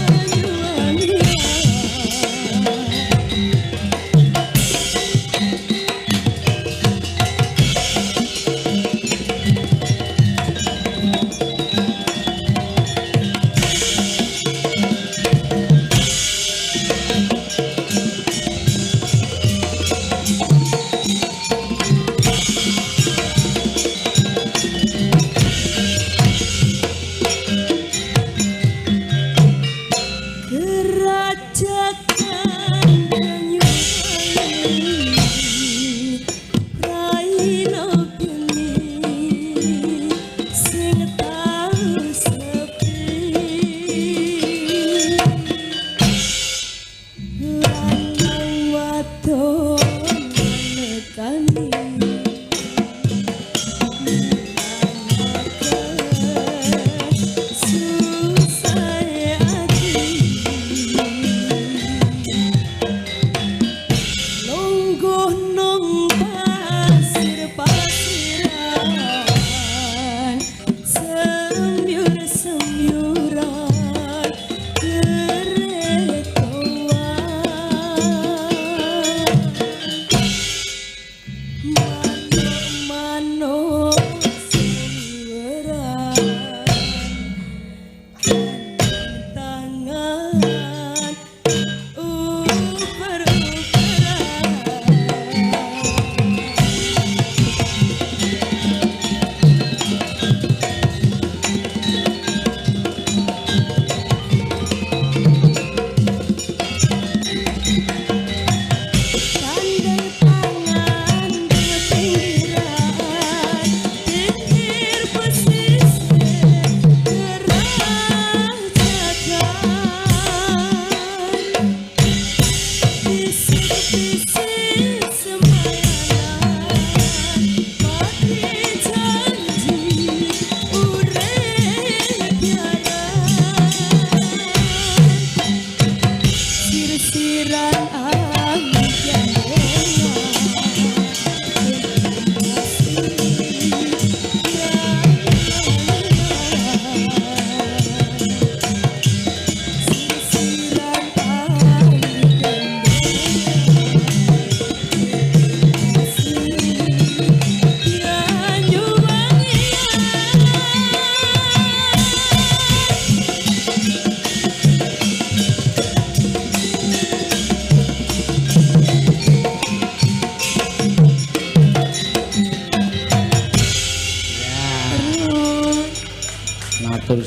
Speaker 5: Banyuwangi. Gerajakan Banyuwangi, Raina bengi sing tau sepi, lanang wadon nekani, susah ati.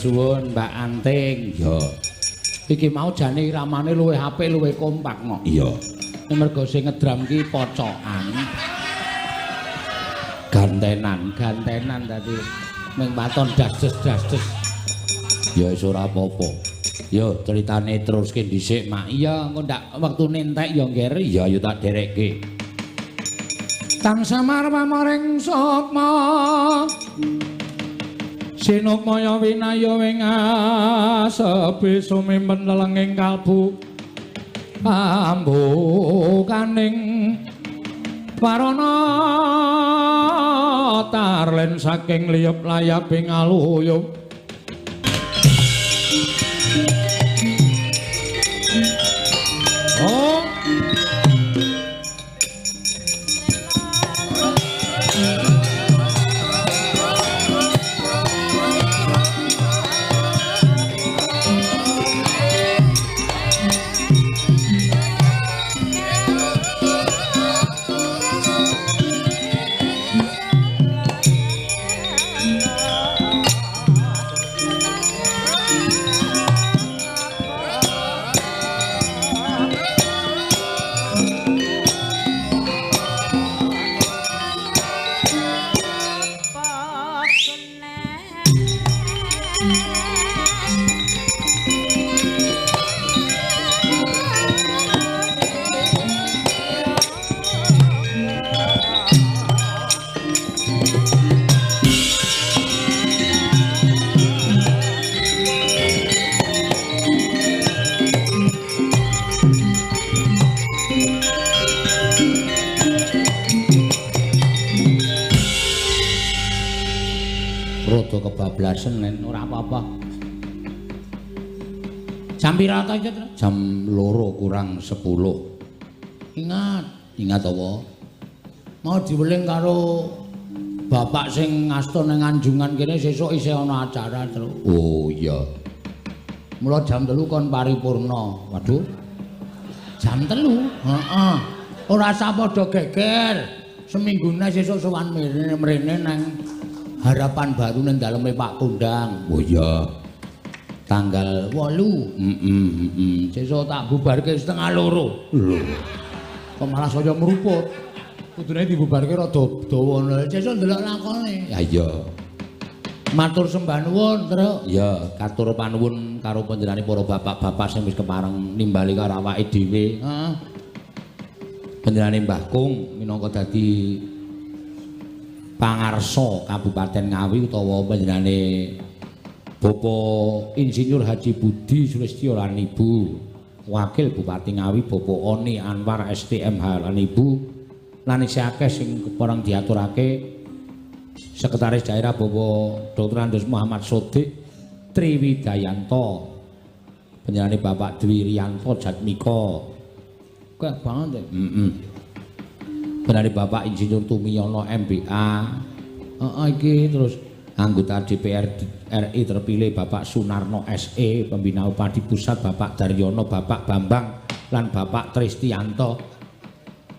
Speaker 1: suwun Mbak Anting.
Speaker 4: Iya.
Speaker 1: Iki mau jane iramane luwih apik, luwih kompak kok.
Speaker 4: Iya.
Speaker 1: Mergo sing ngedram ki pocokan. Gantenan, gantenan dadi ming waton das-des-das-des.
Speaker 4: Ya wis ora apa-apa.
Speaker 1: Yo critane teruske dhisik, Mak. Iya, engko ndak wektune entek ya, Ngger.
Speaker 4: Iya, yo tak derekke.
Speaker 1: Tang samar pamaring sukma sinukmaya winaya ing asepi sumimpen lelenging kalbu ambukaning warana tarlen saking liyep layaping aluyup. Oh, kebablasan nen ora apa-apa. Jam pira ta iki?
Speaker 4: Jam 1:50.
Speaker 1: Ingat,
Speaker 4: ingat apa?
Speaker 1: Mau diweling karo bapak sing ngasta nang Anjungan kene sesuk isih ana acara, Tru.
Speaker 4: Oh iya.
Speaker 1: Mula jam 3 kon paripurna. Waduh. Jam 3? Heeh. Ora usah padha geger. Seminggune sesuk sowan mrene nang Harapan Baru ning daleme Pak Kondang.
Speaker 4: Oh iya.
Speaker 1: Tanggal 8.
Speaker 4: Heeh,
Speaker 1: Sesuk tak bubarke 1:30.
Speaker 4: Lho.
Speaker 1: Kok malah saya mruput. Kudune dibubarke rada dawa. Sesuk ndelok lakone.
Speaker 4: Ya iya.
Speaker 1: Matur sembah nuwun, Truk.
Speaker 4: Iya, katur panuwun karo panjenengane para bapak-bapak sing wis kepareng nimbali karo awake dhewe.
Speaker 1: Heeh.
Speaker 4: Panjenengane Mbah Kung minangka dadi pangarsa Kabupaten Ngawi utawa panjenengane Bapak Insinyur Haji Budi Sulistyo lan Ibu Wakil Bupati Ngawi Bapak Oni Anwar STMH lan Ibu lan isih akeh sing kepareng diaturake Sekretaris Daerah Bapak Dr. Andes Muhammad Sodik Triwidayanto, panjenengane Bapak Dwi Riyanto Jatmiko.
Speaker 1: Kok banget ya?
Speaker 4: Heeh. Panjenengane Bapak Insinyur Tumiyono MBA.
Speaker 1: Heeh iki terus
Speaker 4: anggota DPR RI terpilih Bapak Sunarno SE, Pembina Upadi Pusat Bapak Daryono, Bapak Bambang lan Bapak Tristianto.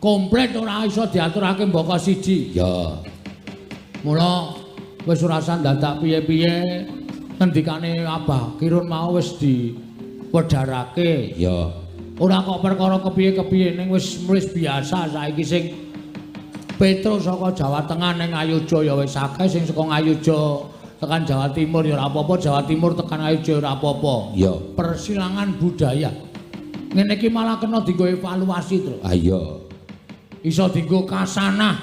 Speaker 1: Komplit ora iso diaturake mbaka siji.
Speaker 4: Ya.
Speaker 1: Mula wis ora usah dadak piye-piye ngendikane Abah Kirun mau wis diwedharake.
Speaker 4: Ya.
Speaker 1: Ora kok perkara kepiye-kepiye ning wis biasa saiki sing Petro saka Jawa Tengah ning Ayodya ya wis akeh, sing saka Ayodya tekan Jawa Timur ya ora apa-apa, Jawa Timur tekan Ayodya ora apa-apa.
Speaker 4: Ya.
Speaker 1: Persilangan budaya. Ngene iki malah kena dienggo evaluasi, Tru.
Speaker 4: Ha iya.
Speaker 1: Iso dienggo kasanah.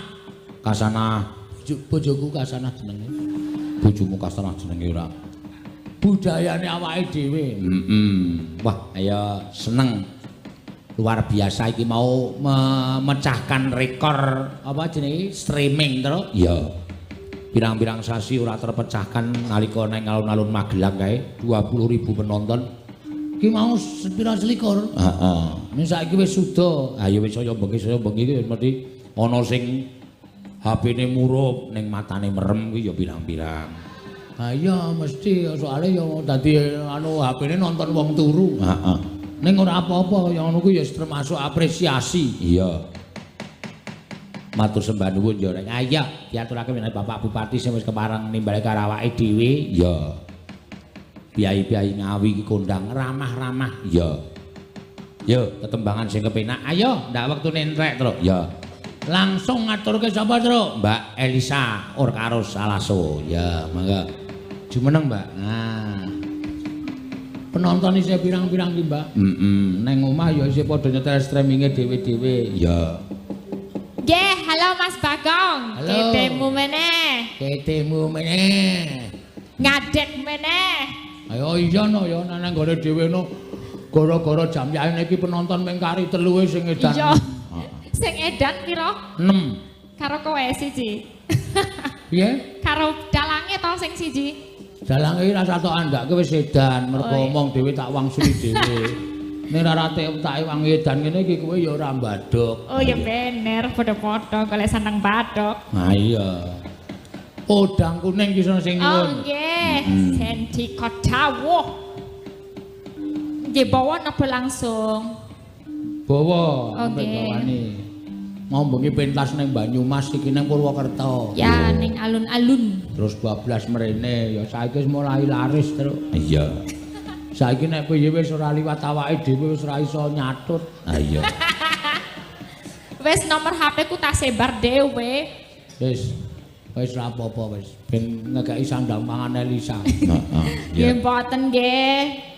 Speaker 4: Kasanah
Speaker 1: bojoku kasanah jenenge.
Speaker 4: Bojomu kasanah jenenge ora?
Speaker 1: Budayane awake dhewe.
Speaker 4: Heeh. Wah, ayo seneng. Luar biasa iki mau memecahkan rekor
Speaker 1: apa jenenge streaming, Tru.
Speaker 4: Iya. Pirang-pirang sasi ora terpecahkan nalika nang alun-alun Magelang kae 20.000 penonton.
Speaker 1: Ki mau sepira selikur?
Speaker 4: Heeh.
Speaker 1: Nek saiki wis suda.
Speaker 4: Ha ya wis saya bengi iki mesti ana sing HP-ne murup ning matane merem kuwi ya pirang-pirang.
Speaker 1: Ha iya mesti soalé ya dadi anu HP-ne nonton wong turu.
Speaker 4: Heeh.
Speaker 1: Ning ora apa-apa, yang ngono kuwi ya termasuk apresiasi.
Speaker 4: Iya. Matur sembah nuwun ya rek.
Speaker 1: Ha iya, diaturake menawi Bapak Bupati sing wis kepareng nimbali karo awake dhewe.
Speaker 4: Iya. Piyai-piyai Ngawi iki kondang ramah-ramah. Iya. Yo, tetembangan sing kepenak. Ayo, ndak wektune entek, Truk. Ya. Langsung ngaturke sapa, Truk? Mbak Elisa Orkarus Alaso. Ya, mangga. Jumeneng, Mbak. Nah. Penonton isih pirang-pirang ki, Mbak. Heeh. Neng omah ya isih padha nyetel streaminge dhewe-dhewe. Ya.
Speaker 3: Nggih, halo Mas Bagong. Ketemu meneh.
Speaker 4: Ketemu meneh.
Speaker 3: Ngadeg meneh.
Speaker 1: Ayo iya no ya nang nggone dhewe no. Gara-gara jam yaene iki penonton mung kari telu sing edan.
Speaker 3: Iya. Sing edan pira?
Speaker 1: 6.
Speaker 3: Karo kowe siji.
Speaker 1: Piye?
Speaker 3: Karo dalange to sing siji?
Speaker 1: Dalange iki rasa tok andake wis edan, mergo omong dhewe tak wangsuli dhewe. Nek ora tak wangi edan ngene iki kowe ya ora mbadhok.
Speaker 3: Oh ya bener, padha-padha golek sandang badhok.
Speaker 1: Ha iya. Podang kuning ki sing nyuwun.
Speaker 3: Oh nggih, sendika dawuh. Nggih bawa napa langsung?
Speaker 1: Bawa, sampe bawane. Ngombengi pentas ning Banyumas iki ning Purwokerto.
Speaker 3: Ya ning alun-alun.
Speaker 1: Terus bablas mrene ya saiki wis mulai laris, Truk.
Speaker 4: Iya.
Speaker 1: Saiki nek piye wis ora liwat awake dhewe wis ora iso nyatut.
Speaker 4: Ha iya.
Speaker 3: Wis nomor HP ku tak sebar dhewe.
Speaker 1: Wis. Wis ora apa-apa wis. Ben ngekeki sandang pangan Elisa.
Speaker 4: Heeh.
Speaker 3: Nggih mboten nggih.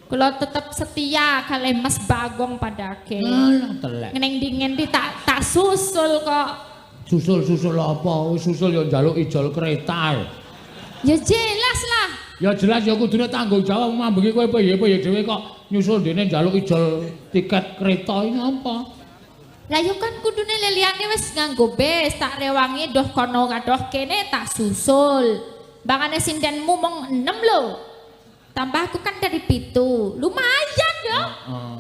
Speaker 3: Kula tetep setia kalih Mas Bagong padake.
Speaker 1: Alah telek.
Speaker 3: Neng ndi-ngendi tak susul kok.
Speaker 1: Susul-susul apa? Wis susul ya njaluk ijol kereta.
Speaker 3: Ya jelas lah.
Speaker 1: Ya jelas ya kudune tanggung jawab mambengi kowe piye-piye dhewe kok nyusul dene njaluk ijol tiket kereta ini apa?
Speaker 3: Lah ya kan kudune leliyane wis nganggo bis, tak rewangi doh kono kadoh kene tak susul. Bangane sindenmu mong 6 lho. Tambah aku kan dari 7. Lumayan yo.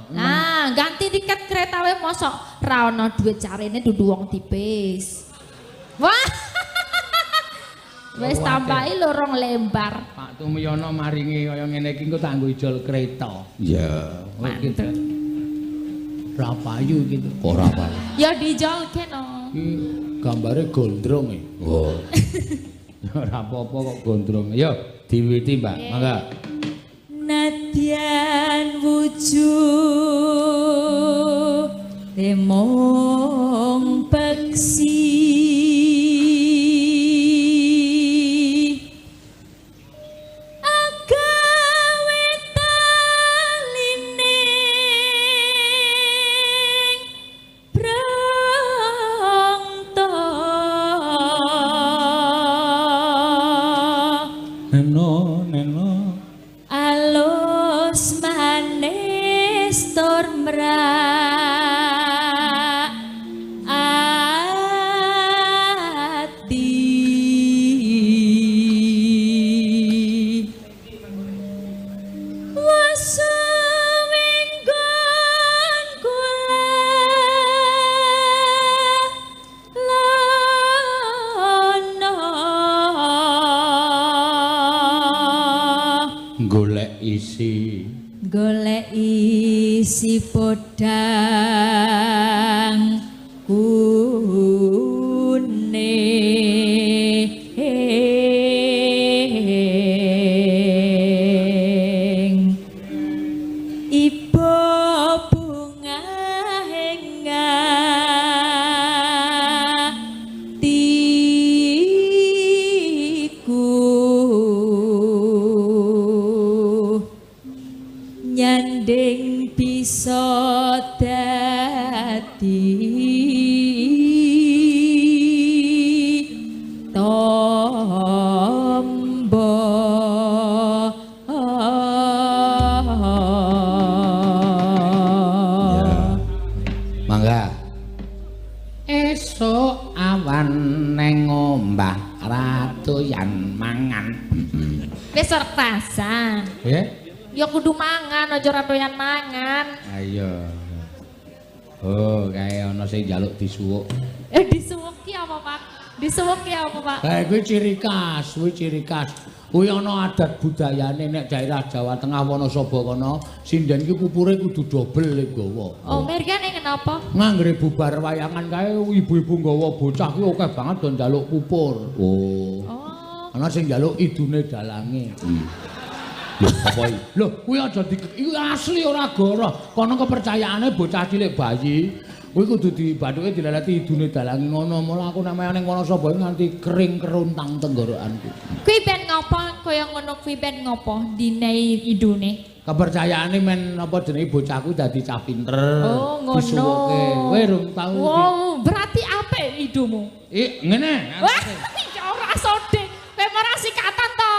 Speaker 3: Nah, ganti tiket kereta wae mosok ra ono duit carene dudu wong tipis. Wah. Wis tambahi lho 2 lembar.
Speaker 1: Pak Tumiyono maringi kaya ngene iki engko tak nggo ijol kereta.
Speaker 4: Iya.
Speaker 1: Mantep. Ora payu iki to.
Speaker 4: Ora payu.
Speaker 3: Ya dijolke no.
Speaker 1: Iki gambare gondrong e.
Speaker 4: Oh.
Speaker 1: Ora apa-apa kok gondrong. Yo diwiwiti, Mbak. Mangga.
Speaker 5: Nadyan wujud mung peksi agawe talining prangta.
Speaker 4: Neno neno
Speaker 5: alus manis tur mrak ati wasuwinggon kula lono
Speaker 1: golek isi.
Speaker 5: Golek isi podang kuning. Ibu bunga ing atiku nyanding bisa dadi tombo.
Speaker 4: Ya. Mangga. Esuk awan neng ombah radoyan mangan.
Speaker 3: Wis ora kerasan.
Speaker 1: Piye?
Speaker 3: Ya kudu mangan, aja ora doyan mangan.
Speaker 1: Ayo. Oh, kae ana sing njaluk disuwuk.
Speaker 3: Disuwuk ki apa, Pak? Disuwuk ki apa, Pak?
Speaker 1: Lah kuwi ciri khas, kuwi ciri khas. Kuwi ana adat budayane nek daerah Jawa Tengah Wonosobo kono, sinden ki pupure kudu dobel le nggawa.
Speaker 3: Oh, mergane kenapa?
Speaker 1: Nganggere bubar wayangan kae ibu-ibu nggawa bocah ki akeh banget do njaluk pupur.
Speaker 4: Oh.
Speaker 3: Oh.
Speaker 1: Ana sing njaluk idune dalange. Lho, apa iki? Lho, kuwi aja di iku asli ora goroh. Kono kepercayaane bocah cilik bayi kuwi kudu dibathuke dileleti idune dalange ngono. Mula aku nek ning Wonosobo nganti kering keruntang tenggorokanku.
Speaker 3: Kuwi ben ngopo kaya ngono kuwi ben ngopo dinei idune?
Speaker 1: Kepercayaane men apa jenenge bocahku dadi cah pinter.
Speaker 3: Oh, ngono.
Speaker 1: Disuwuke. Kowe rung tau.
Speaker 3: Wow, berarti apik idumu.
Speaker 1: Ih, ngene.
Speaker 3: Wah, ya ora sode. Kowe ora sikatan to?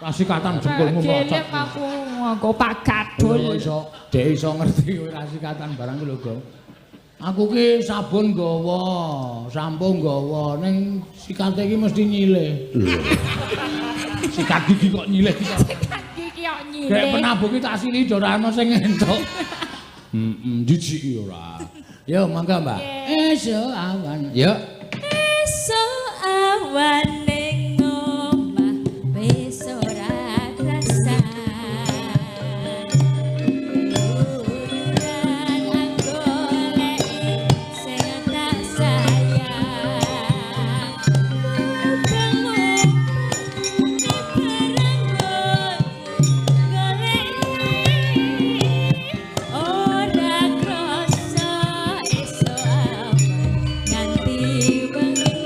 Speaker 1: Ra sikatan jengkulmu mlocot.
Speaker 3: Gelem aku nganggo Pak Gadul.
Speaker 1: Iso, dhek iso ngerti kowe ra sikatan barang ku lho, Gong. Aku ki sabun nggawa, sampo nggawa, ning sikate iki mesti nyilih. Sikat gigi kok nyilih iki.
Speaker 3: Sikat gigi kok nyilih.
Speaker 1: Gek penabuh ki tak sili ora ana sing entuk. Heeh, jijiki ora. Yo mangga, Mbak. Esuk awan. Yo.
Speaker 5: Esuk awan ning omah wis ora krasan. Keluyuran anggoleki sing tak sayang. Ketemu bareng goleki ora krasa esuk awan nganti wengi.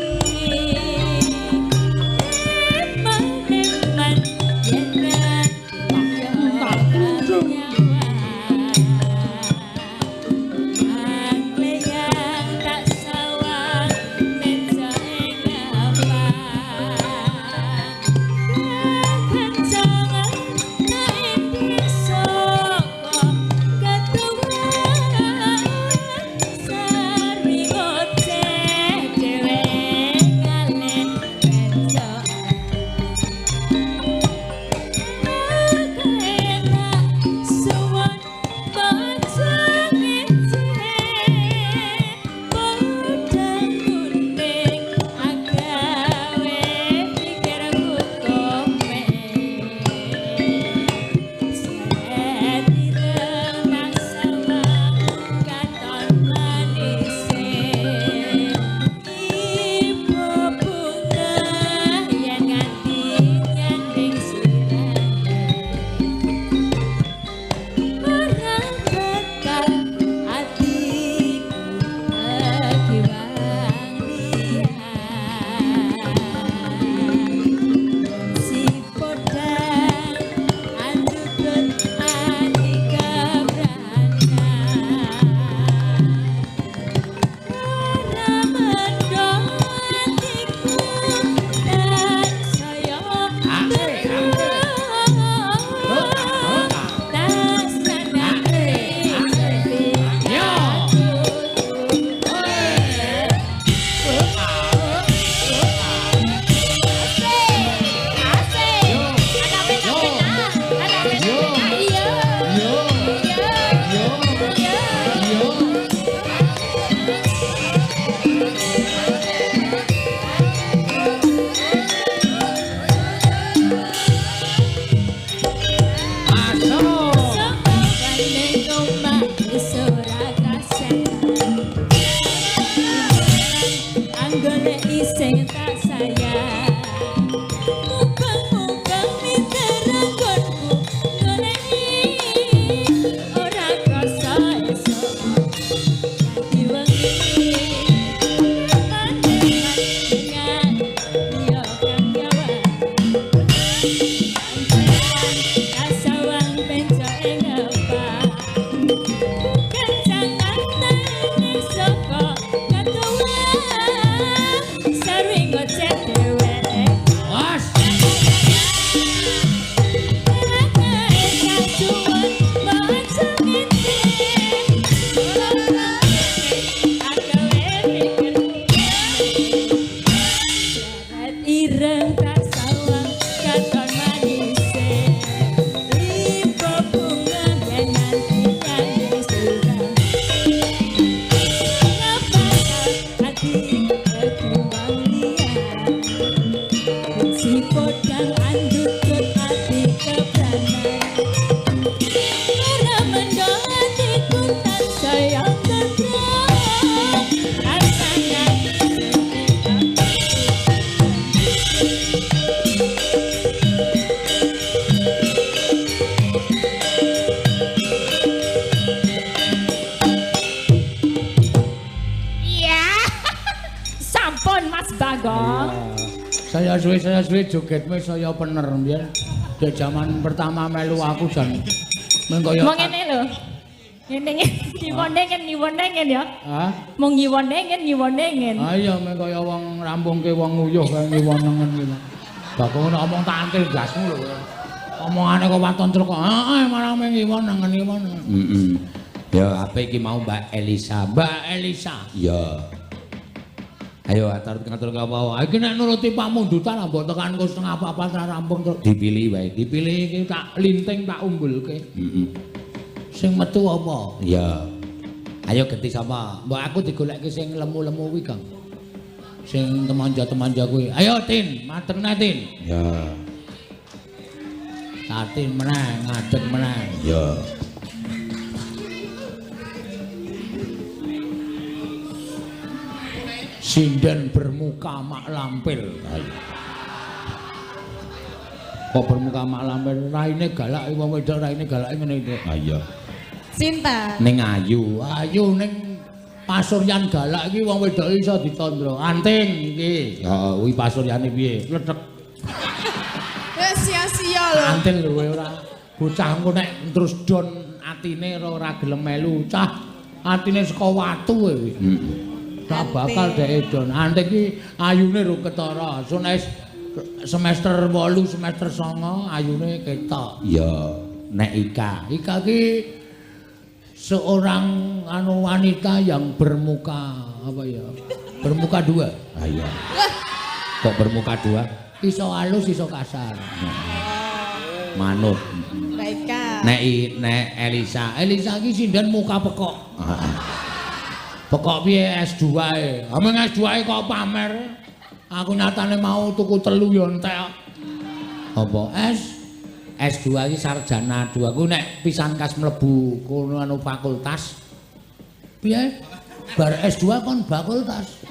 Speaker 3: Gong.
Speaker 1: Saya suwe jogetmu saya pener mbiyen. Dek jaman pertama melu aku jan mung kaya
Speaker 3: Mung ngene lho. Ngene ngiwone ngen ya.
Speaker 1: Hah?
Speaker 3: Mung ngiwone ngen.
Speaker 1: Ah iya mung kaya wong rampungke wong nguyuh kaya ngiwonengen iki. Bakung ngomong tak antil gasmu lho. Omongane kok waton truk kok. Heeh, marang mung ngiwonengen ngiwonengen.
Speaker 4: Heeh. Ya apik iki mau Mbak Elisa.
Speaker 1: Mbak Elisa.
Speaker 4: Ya. Ayo atur
Speaker 1: apa? Iki nek nuruti pamundutan mbok tekan engko 3:30 ra rampung terus
Speaker 4: dipilih wae.
Speaker 1: Dipilih iki tak linting tak umbulke.
Speaker 4: Heeh.
Speaker 1: Sing metu apa?
Speaker 4: Ya. Ayo genti sapa?
Speaker 1: Mbok aku digolekke sing lemu-lemu kuwi, Kang. Sing temanja-temanja kuwi. Ayo Tin, madeg neh Tin.
Speaker 4: Ya.
Speaker 1: Tatin meneh, ngadeg meneh.
Speaker 4: Ya.
Speaker 1: Sinden bermuka mak lampil.
Speaker 4: Ayo.
Speaker 1: Kok bermuka mak lampil? Raine galak wong wedok raine galak ngene iki.
Speaker 4: Ha iya.
Speaker 6: Sinta.
Speaker 4: Ning ayu.
Speaker 1: Ayu ning pasuryan galak iki wong wedok iso ditandra. Anting iki.
Speaker 4: Heeh, kuwi pasuryane piye?
Speaker 1: Lethek.
Speaker 6: Ya sia-sia lho.
Speaker 1: Antil lho kowe ora. Bocah engko nek terus don atine ora gelem melu. Cah atine saka watu kowe kuwi.
Speaker 4: Heeh.
Speaker 1: Tak bakal dhek don. Anting iki ayune ro ketara. Sun semester 8, semester 9 ayune ketok.
Speaker 4: Ya, nek Ika.
Speaker 1: Ika ki seorang anu wanita yang bermuka apa ya? Bermuka dua.
Speaker 4: Ah iya. Kok bermuka dua?
Speaker 1: Iso halus, iso kasar.
Speaker 4: Manut.
Speaker 6: Mbak Ika.
Speaker 4: Nek Elisa.
Speaker 1: Elisa ki sinden muka pekok.
Speaker 4: Heeh.
Speaker 1: Pekok piye S2 e? Ameng S2 e kok pamer. Aku nyatane mau tuku 3 ya entek.
Speaker 4: Apa?
Speaker 1: S
Speaker 4: S2 iki sarjana 2. Ku nek pisan kas mlebu kono anu fakultas.
Speaker 1: Piye? Bar S2 kon fakultas.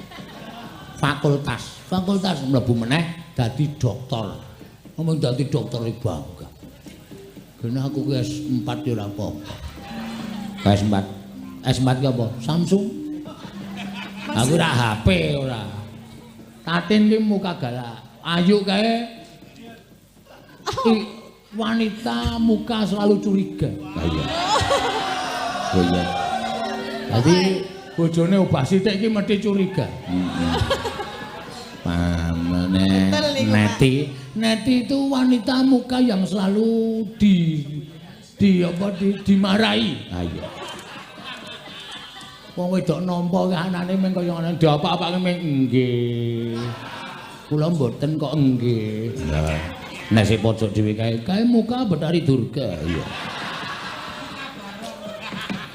Speaker 4: Fakultas.
Speaker 1: Fakultas
Speaker 4: mlebu meneh dadi doktor.
Speaker 1: Ngomong dadi dokter iki bangga. Kene aku ki S4 ya ora apa-apa.
Speaker 4: S4.
Speaker 1: S4 ki apa? Samsung. Aku ora HP ora. Tatin ki muka galak. Ayu kae. Wanita muka selalu curiga.
Speaker 4: Lah iya. Oh iya.
Speaker 1: Dadi bojone obah sithik iki mesti curiga.
Speaker 4: Heeh. Pamane Neti.
Speaker 1: Neti itu wanita muka yang selalu dimarahi.
Speaker 4: Ah iya.
Speaker 1: Wong wedok nampa ki anane mung kaya ngene diapa-apake mung nggih. Kula mboten kok nggih.
Speaker 4: Lah, nek sing pojok dhewe kae
Speaker 1: kae muka Betari Durga.
Speaker 4: Iya.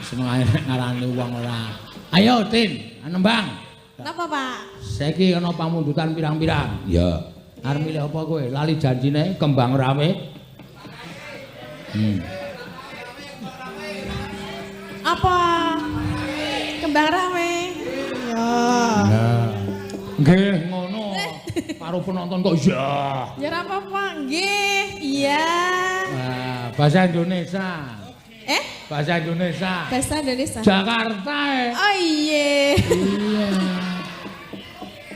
Speaker 1: Seneng ngarani wong ora. Ayo Tin, nembang.
Speaker 6: Napa, Pak?
Speaker 1: Saiki ana pamundutan pirang-pirang.
Speaker 4: Iya.
Speaker 1: Arep milih apa kowe? Lali janjine kembang rawe.
Speaker 6: Apa? Kembang rawe. Ya.
Speaker 1: Nah. Nggih ngono. Karo penonton kok ya.
Speaker 6: Ya ora apa-apa, nggih. Iya.
Speaker 1: Nah, bahasa Indonesia.
Speaker 6: Eh?
Speaker 1: Bahasa Indonesia.
Speaker 6: Bahasa Indonesia.
Speaker 1: Jakarta.
Speaker 6: Oh iya.
Speaker 1: Iya.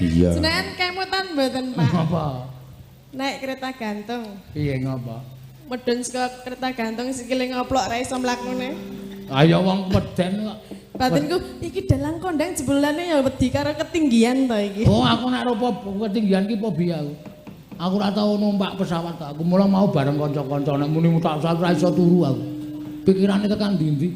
Speaker 4: Iya.
Speaker 6: Jenengan kemutan mboten, Pak?
Speaker 1: Ngapa?
Speaker 6: Naik kereta gantung.
Speaker 1: Piye ngapa?
Speaker 6: Medun saka kereta gantung sikile ngoplok ra iso mlakune.
Speaker 1: Ayo wong meden kok.
Speaker 6: Batinku iki dalang kondang jebulane ya wedi karo ketinggian to iki.
Speaker 1: Oh, aku nek rupa ketinggian ki fobia aku. Aku ora tau numpak pesawat aku. Mula mau bareng kanca-kanca nek muni mutak pesawat ora iso turu aku. Pikirane tekan ndi-ndi.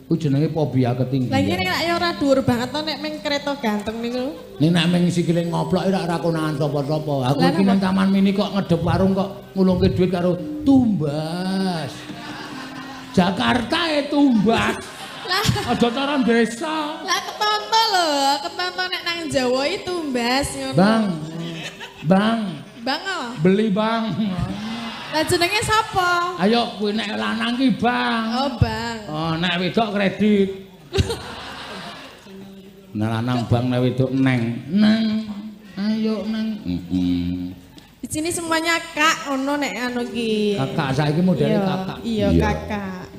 Speaker 1: Ku jenenge fobia ketinggian.
Speaker 6: Lah iki nek ya ora dhuwur banget to nek ming kereta gantung niku.
Speaker 1: Nek nek ming sikile ngoplok ora ora konangan sapa-sapa. Aku iki nang taman mini kok ngedep warung kok ngulungke dhuwit karo tumbas. Jakarta e tumbas.
Speaker 6: Lah
Speaker 1: aja cara desa.
Speaker 6: Lah ketonto lho, ketonto nek nang Jawa iki tumbas ngono.
Speaker 1: Bang. Bang.
Speaker 6: Bang apa?
Speaker 1: Beli, Bang.
Speaker 6: Lah jenenge sapa?
Speaker 1: Ayo kuwi nek lanang ki Bang.
Speaker 6: Oh, Bang.
Speaker 1: Oh, nek wedok kredit.
Speaker 4: Nek lanang Bang, nek wedok neng.
Speaker 1: Neng. Ayo neng.
Speaker 4: Heeh.
Speaker 6: Di sini semuanya Kak ono nek anu ki.
Speaker 1: Kakak saiki modele kakak.
Speaker 6: Iya, kakak.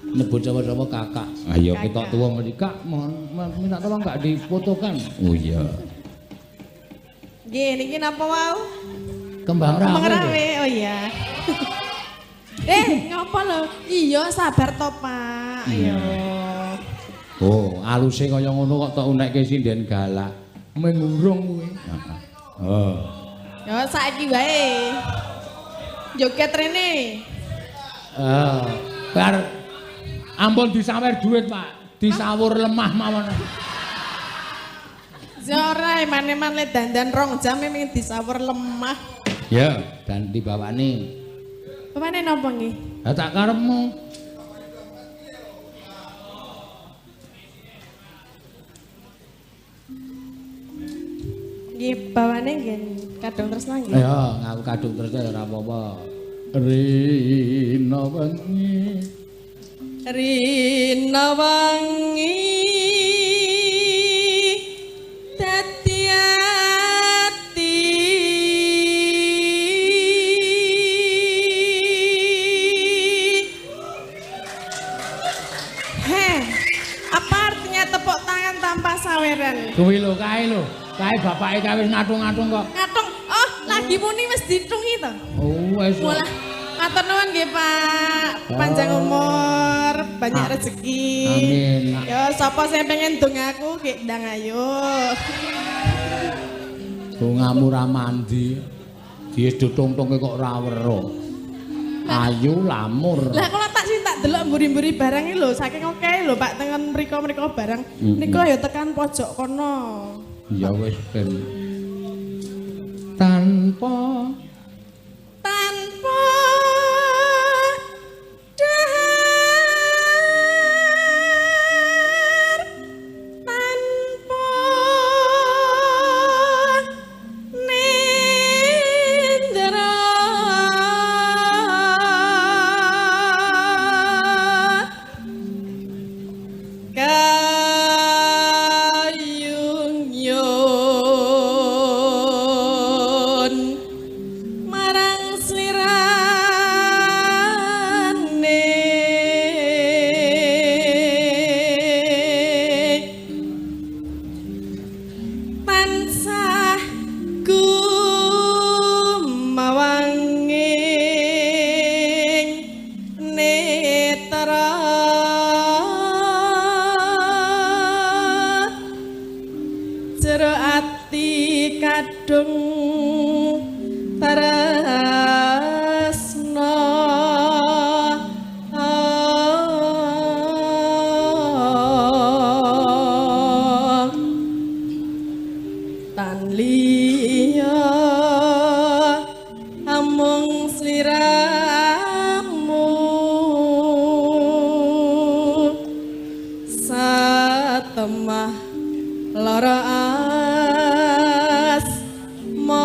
Speaker 1: Nyebut sapa-sapa kakak.
Speaker 4: Ayo
Speaker 1: kita tuwa mesti Kak, mohon minta tolong gak difotokan.
Speaker 4: Oh iya.
Speaker 6: Nggih, niki napa wau?
Speaker 1: Kembang rawe.
Speaker 6: Kembang rawe. Oh iya. Ngopo lho? Iya, sabar to, Pak. Ayo.
Speaker 1: Oh, aluse kaya ngono kok tok unekke sinden galak. Mengurung kuwi. Heeh. Oh.
Speaker 6: Ya saiki wae. Joget rene.
Speaker 1: Bar ampun disawer duit, Pak. Disawur lemah mawon.
Speaker 6: Ya ora eman-eman le dandan rong jam ming disawur lemah.
Speaker 1: Ya, dan dibawani.
Speaker 6: Pemane napa nggih?
Speaker 1: Ha tak karepmu.
Speaker 6: Nggih, bawane nggih kadung tresna nggih.
Speaker 1: Ya, ngaku kadung tresna ya ora apa-apa. Rina wengi.
Speaker 6: Rina wengi dadi ati. Heh, apa artinya tepuk tangan tanpa saweran?
Speaker 1: Kuwi lho kae lho. Kae bapake kae wis ngatung-ngatung kok.
Speaker 6: Ngatung. Oh, lagi muni wis ditungi to.
Speaker 1: Oh, wis.
Speaker 6: Walah, matur nuwun nggih, Pak. Panjang umur, banyak rezeki.
Speaker 1: Amin.
Speaker 6: Ya, sapa sing pengen dongaku nggih ndang ayo.
Speaker 1: Dongamu ra mandi. Dies dotong-tongke kok ora weruh. Ayu lamur.
Speaker 6: Lah kula tak sing tak delok mburi-mburi barang iki lho, saking akeh lho Pak tengen mriko-mriko barang. Niku ya tekan pojok kono.
Speaker 1: Ya wis ben. Tanpa
Speaker 6: dahar, tanpa nindra, kayung yun marang slirane tansah gumawanging netra jero ati kadung tresna. Tan liya amung sliramu satemah lara asmara.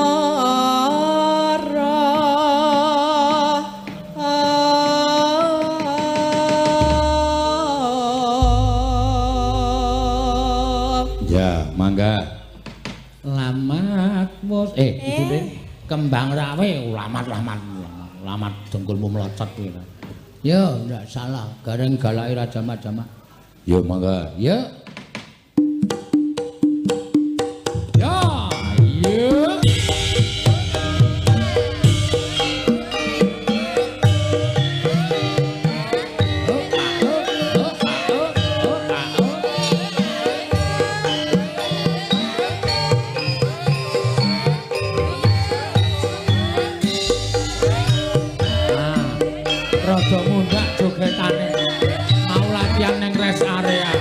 Speaker 1: Ya, mangga. Lamat mus ibune kembang rawe lamat-lamat lamat dengkulmu melocot kuwi. Ya, ndak salah. Gareng galake ra jamak-jamak. Ya, mangga. Ya. Ya, ya. Rada mundak jogetane. Mau latihan neng rest area.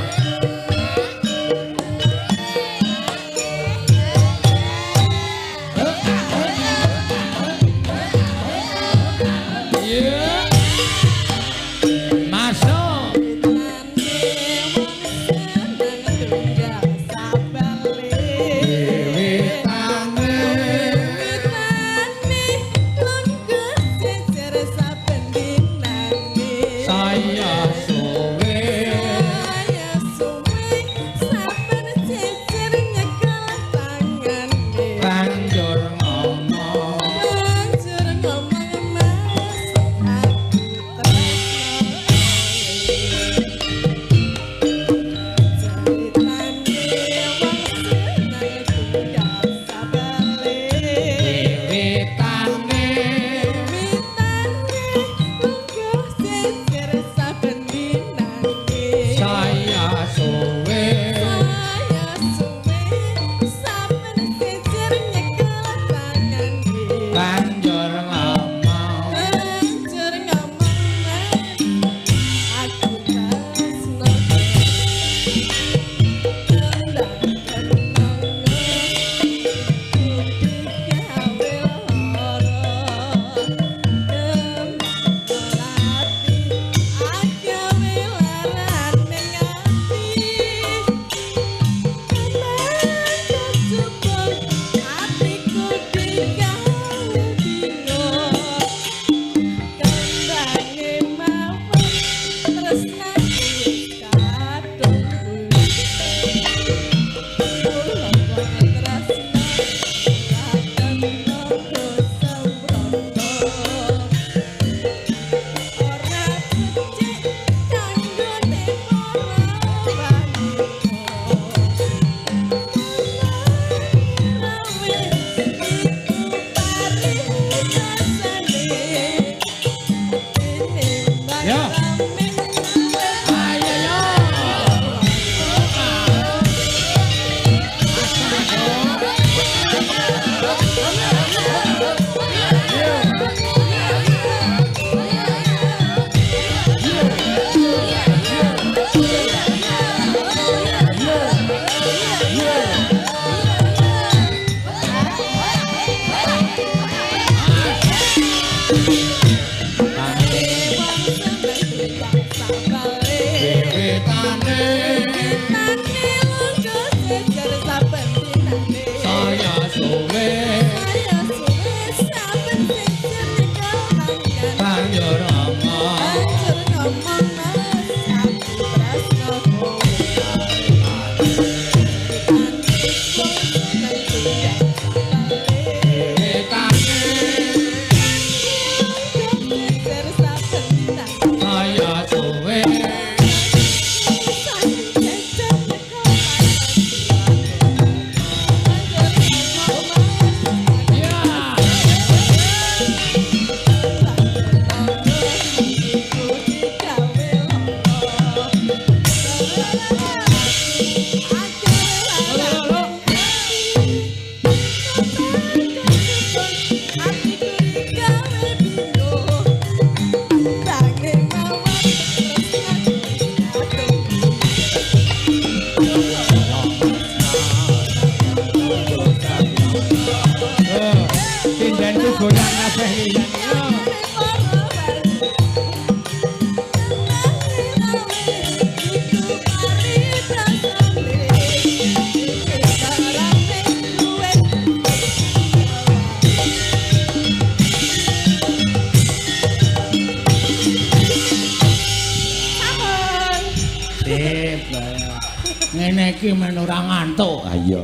Speaker 1: Ngene iki men ora ngantuk. Ha iya.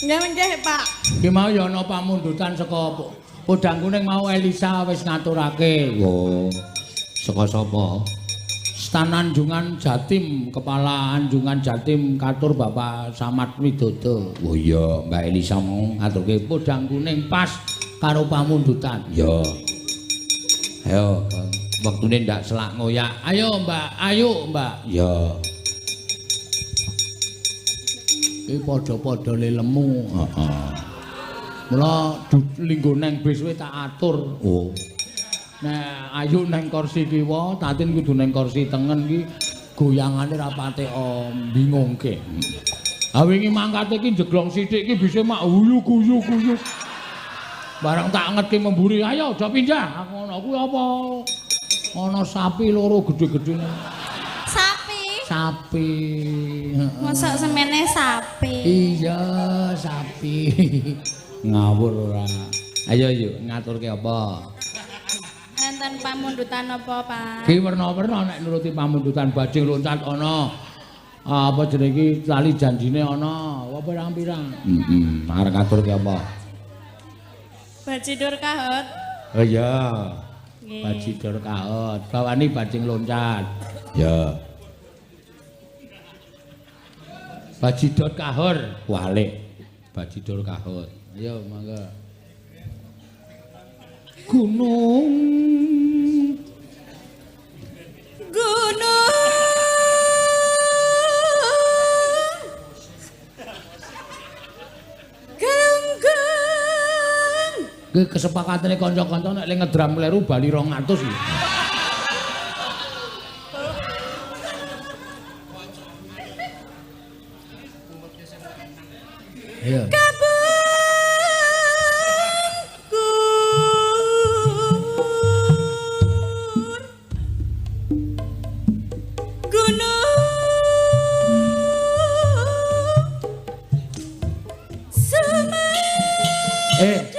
Speaker 6: Nggih nggih, Pak.
Speaker 1: Ki mau ya ana pamundutan saka Podang Kuning mau Elisa wis ngaturake. Oh. Saka sapa? Stan Anjungan Jatim, Kepala Anjungan Jatim katur Bapak Samad Widodo. Oh iya, Mbak Elisa mau ngaturke Podang Kuning pas karo pamundutan. Iya. Ayo, wektune ndak selak ngoyak. Ayo, Mbak, ayo, Mbak. Iya. Iki padha-padha lemu. Heeh. Mula linggo nang bis kowe tak atur. Oh. Nek ayu nang kursi kiwa, Tatin kudu nang kursi tengen iki goyangane ra patek bingungke. Ha wingi mangkate iki jeglong sithik iki bisa mak uyuk-uyuk-uyuk. Barang tak ngetke memburi, ayo aja pindah. Aku ngono kuwi apa? Ana sapi loro gedhe-gedhe.
Speaker 5: Sapi.
Speaker 1: Sapi.
Speaker 5: Mosok semene sapi.
Speaker 1: Iya, sapi. Ngawur ora. Ayo yuk ngaturke apa?
Speaker 5: Enten pamundutan apa, Pak?
Speaker 1: Ki werna-werna nek nuruti pamundutan bajing loncat ana. Apa jenenge iki tali janjine ana, apa pirang-pirang. Heeh, arep ngaturke apa?
Speaker 5: Bajidur kahot.
Speaker 1: Oh iya. Bajidur kahot. Bawani bajing loncat. Ya. Bajidor kahor, walik. Bajidor kahor. Ayo mangga. Gunung
Speaker 5: Gunung Gelenggang.
Speaker 1: Ki kesepakatane kanca-kanca nek le ngedram kleru bali 200 iki. Ayo.
Speaker 5: Kabungkur Gunung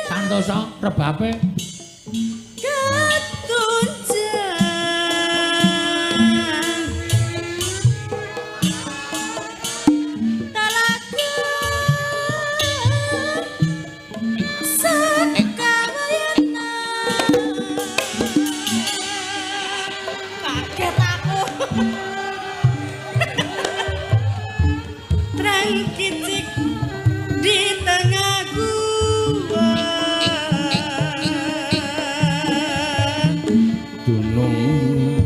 Speaker 1: Santoso rebape
Speaker 5: Ketunjang Talaga Sakayana. Kaget aku. Terang kicik di tengah gua.
Speaker 1: Gunung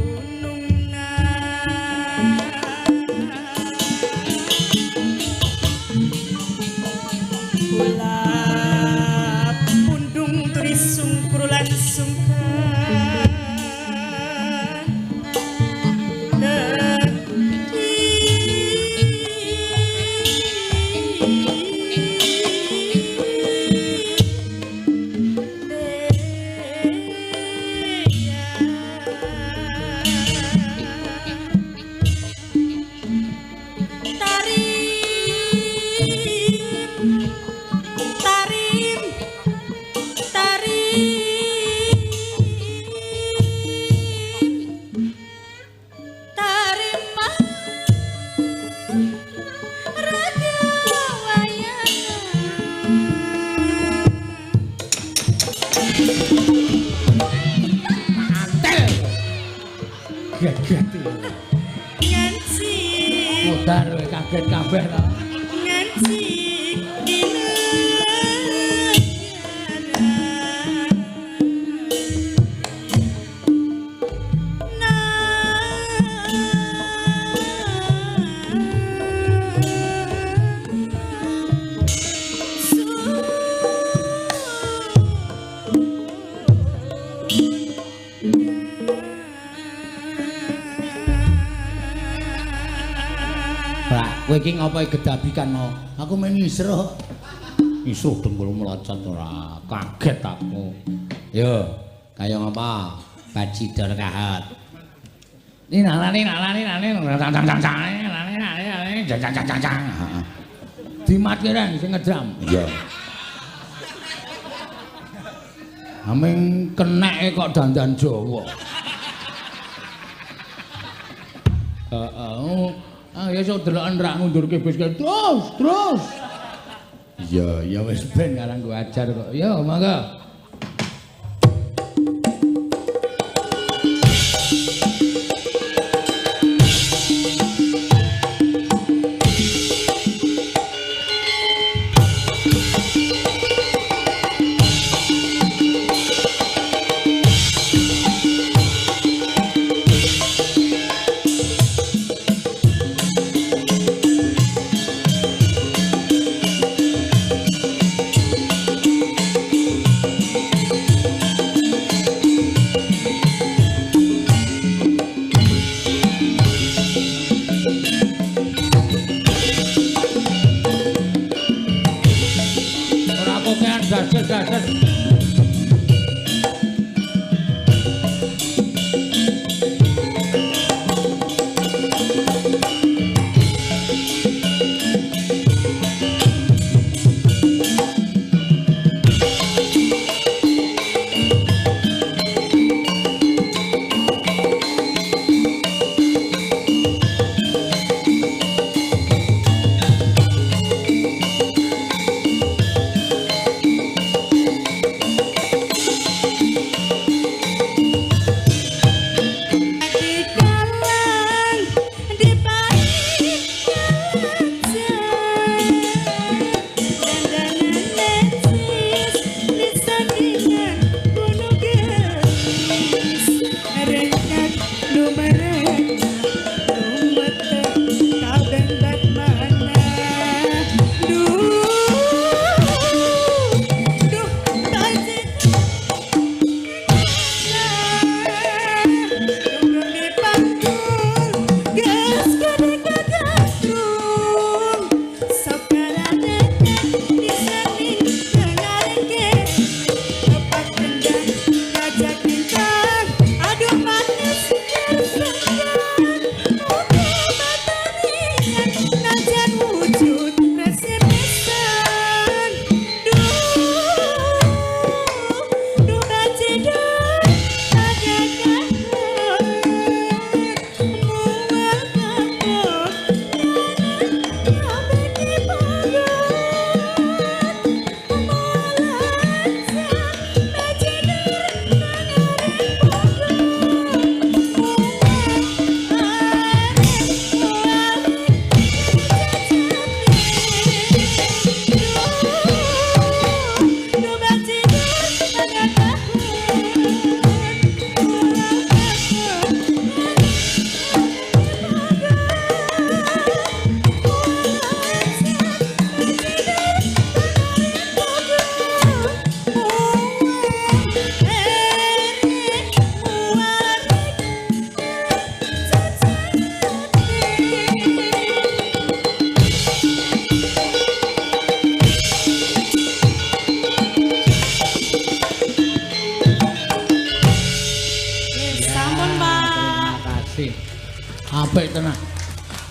Speaker 6: Ulap pundung turi sungkur lan sungkan.
Speaker 5: Tarim, tarim, tarim, tarima raga wayana.
Speaker 1: Antel. Geget.
Speaker 6: Nganci
Speaker 1: Modar kowe kaget kabeh ta.
Speaker 6: nganci
Speaker 1: Kowe iki ngopo gedabikan no? Aku men ngisruh. Ngisruh dengkul melocot ora. Kaget aku. Yo, kaya ngapa? Bajidor kahot. Ni nalani nalani nalani tang tang tang tang nalani nalani nalani jang jang jang jang. Dimatke reng sing ngedram. Iya. Aming keneke kok dandan Jawa. Heeh. Ah ya iso deloken rak ngundurke bis terus, terus. Iya, ya wis ben karang nggo ajar kok. Ya, monggo.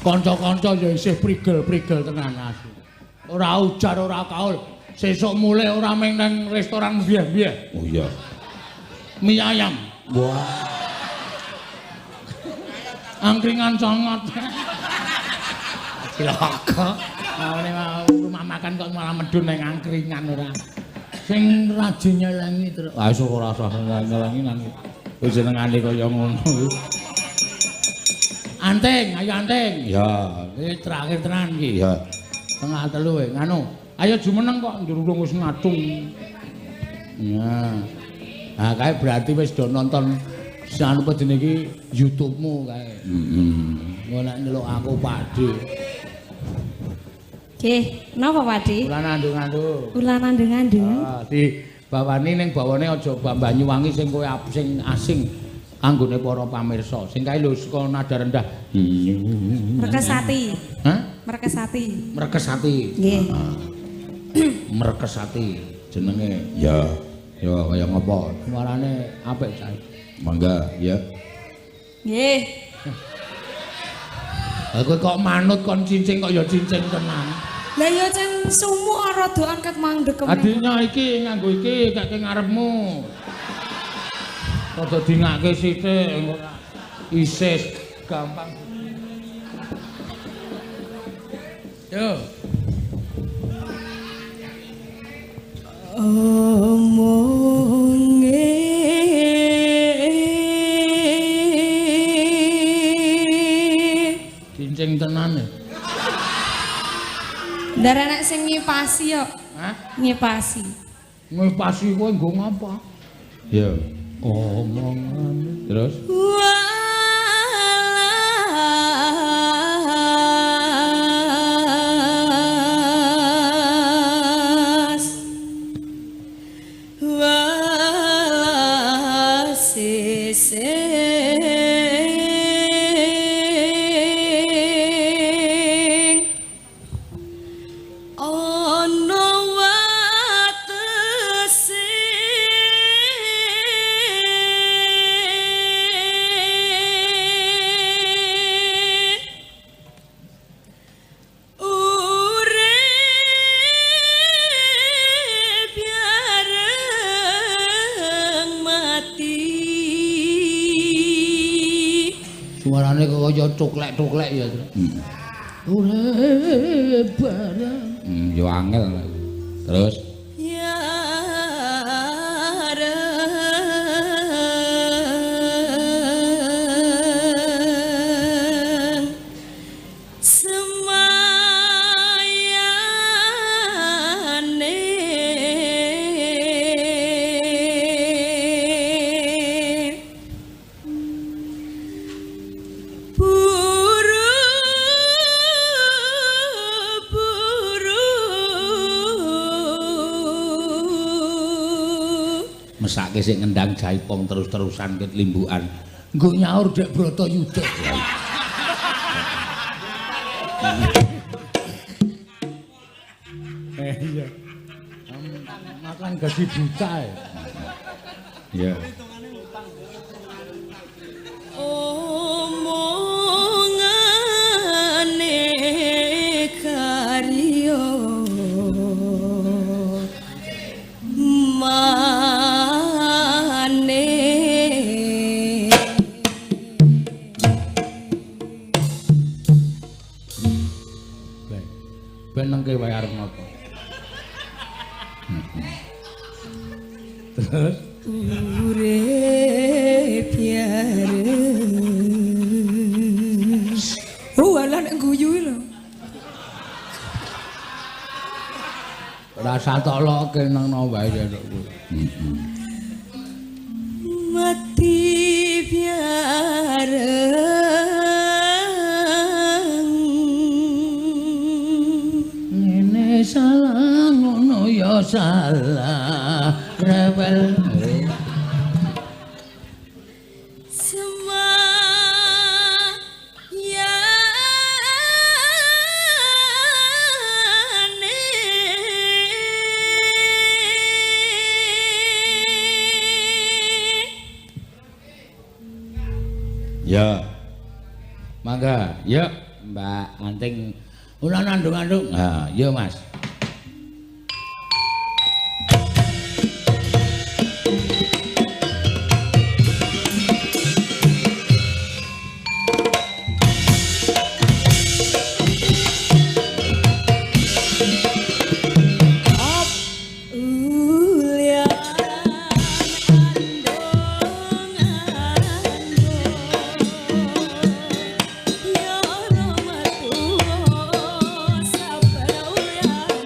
Speaker 1: Kanca-kanca ya isih prigel-prigel tenan asu. Ora ujar ora kaul. Sesuk mulih ora mung nang restoran mbieh-mbieh.
Speaker 4: Oh iya.
Speaker 1: Mie ayam.
Speaker 4: Wah.
Speaker 1: Angkringan congot. Cilaka. Maune rumah makan kok malah medun nang angkringan ora. Sing rajin nyelengi terus.
Speaker 4: Ah iso ora usah nyelengi nang wis jenengane kaya ngono.
Speaker 1: Anting, ayo anting.
Speaker 4: Ya,
Speaker 1: iki terakhir tenan iki.
Speaker 4: Ya.
Speaker 1: 2:30 we, nganu. Ayo jumeneng kok ndurung wis ngatung. Ya. Ah kae berarti wis do nonton anu apa jenenge iki YouTube-mu kae.
Speaker 4: Heeh.
Speaker 1: Engko nek nyeluk aku Pakde.
Speaker 5: Nggih, napa Pakde?
Speaker 1: Ulan andung-andung.
Speaker 5: Ulan andung-andung.
Speaker 1: Ah, di bawane ning bawane aja Banyuwangi sing kowe sing asing. Anggone para pamirsa sing kae lho saka nada rendah.
Speaker 5: Merkesati.
Speaker 1: Hah?
Speaker 5: Merkesati.
Speaker 1: Merkesati.
Speaker 5: Nggih.
Speaker 1: Merkesati jenenge.
Speaker 4: Ya.
Speaker 1: Ya kaya ngopo? Suarane apik cah.
Speaker 4: Mangga, ya.
Speaker 5: Nggih.
Speaker 1: Lah kowe kok manut kon cincing kok ya cincing tenan.
Speaker 5: Lah ya cen sumuk rada angkat mang dekem.
Speaker 1: Adinya iki nganggo iki kake ngarepmu. Rada dingake sithik engko isis gampang. Yo.
Speaker 6: Omonge
Speaker 1: Kincing tenan ya.
Speaker 5: Ndar anak sing ngipasi yo.
Speaker 1: Hah?
Speaker 5: Ngipasi.
Speaker 1: Ngipasi kowe nggo ngapa? Ya. Omongane. Terus?
Speaker 6: Walas walas sing ana watese urip bareng mati.
Speaker 1: Suarane kok kaya cuklek-cuklek ya. Urip bareng. Yo angel. Terus
Speaker 6: ya areng semayane buru buru
Speaker 1: mesake sing ngendang jaipong terus-terusan ket limbukan. Nggo nyaur Dek Bratayuda. Iya. Makan gaji buta ya. Iya.
Speaker 6: Omongane karyo mane
Speaker 1: Ben. Ben nengke wae arep ngopo. Terus
Speaker 6: urip bareng.
Speaker 5: Oh, alah nek guyu lho.
Speaker 1: Rasa tok loke nang wae ya tok kuwi.
Speaker 6: Mati bareng.
Speaker 1: Ngene salah ngono ya salah rewel.
Speaker 6: Semayane
Speaker 1: Ya. Mangga, yuk Mbak Anting. Ora nandung-andung. Ha, iya Mas.
Speaker 6: Ulyan andong andong ya Ramatua sabar ulyan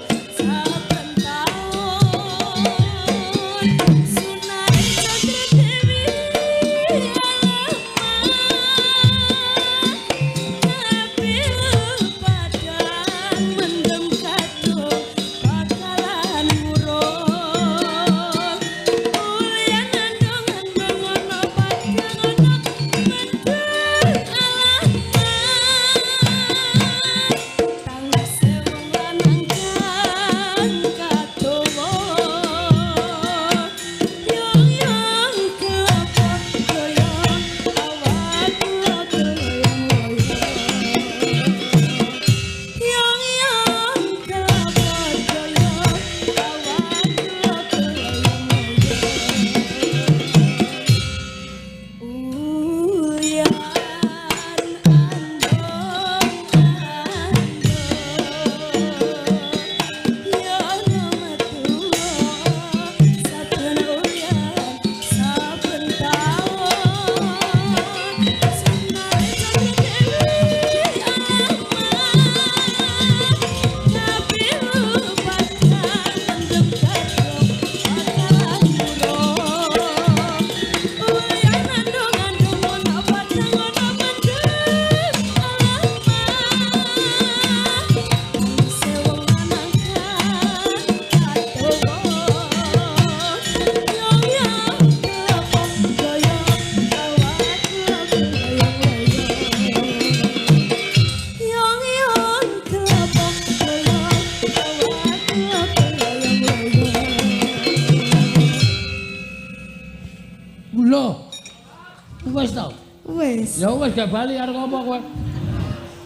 Speaker 6: wis.
Speaker 1: Ya wis gak bali arep apa kowe.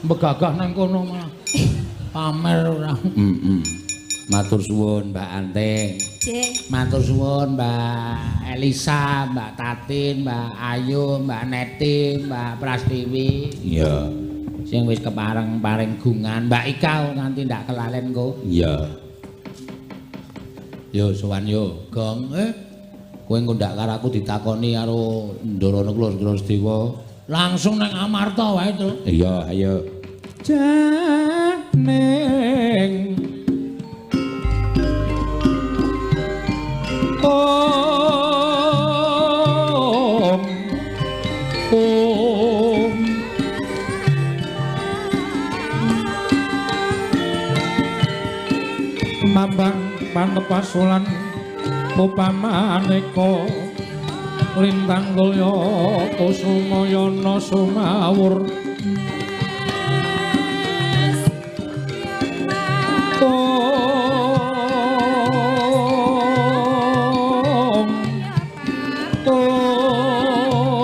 Speaker 1: Mbegagah nang kono malah. Pamer ora. Heeh. Matur suwun Mbak Anting.
Speaker 5: Nggih.
Speaker 1: Matur suwun Mbak Elisa, Mbak Tatin, Mbak Ayu, Mbak Neti, Mbak Prastiwi.
Speaker 4: Iya.
Speaker 1: Sing wis kepareng paring gungan, Mbak Ika nganti ndak kelalen kok.
Speaker 4: Iya.
Speaker 1: Yo sowan yo, Gong. Kowe engko ndak karo aku ditakoni karo Ndara Nakula Dewa. Langsung nang Amarta wae to.
Speaker 4: Iya, ayo.
Speaker 1: Janing Om Om
Speaker 7: Mambang panepasulan upamaneka lintang dulya kusumayana sumawur. Om Om Om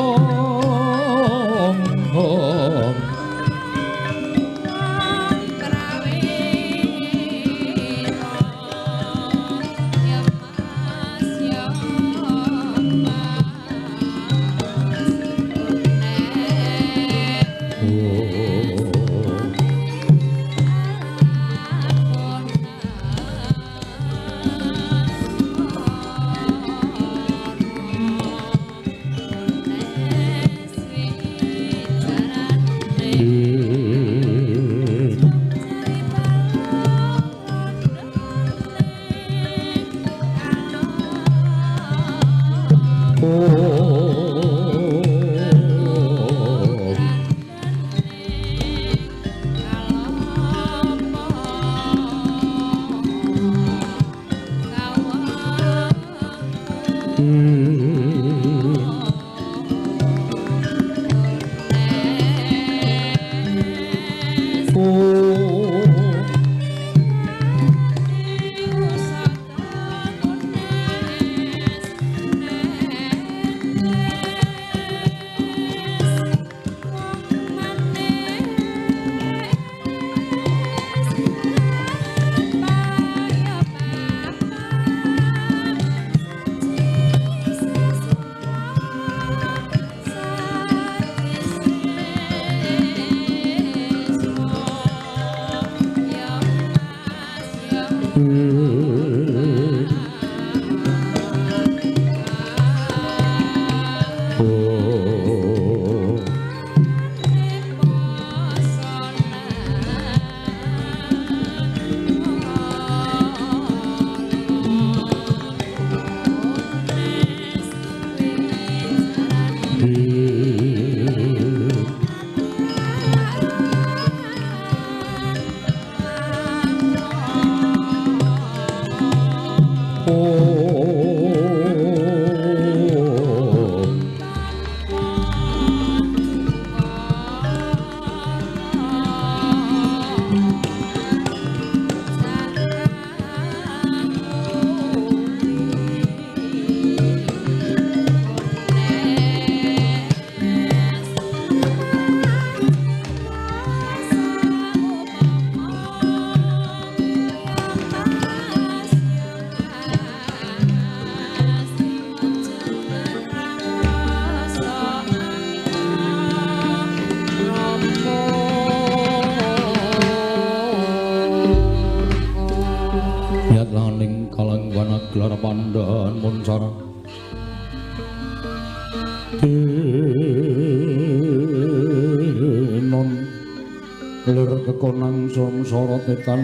Speaker 7: Kekonang samsara tetan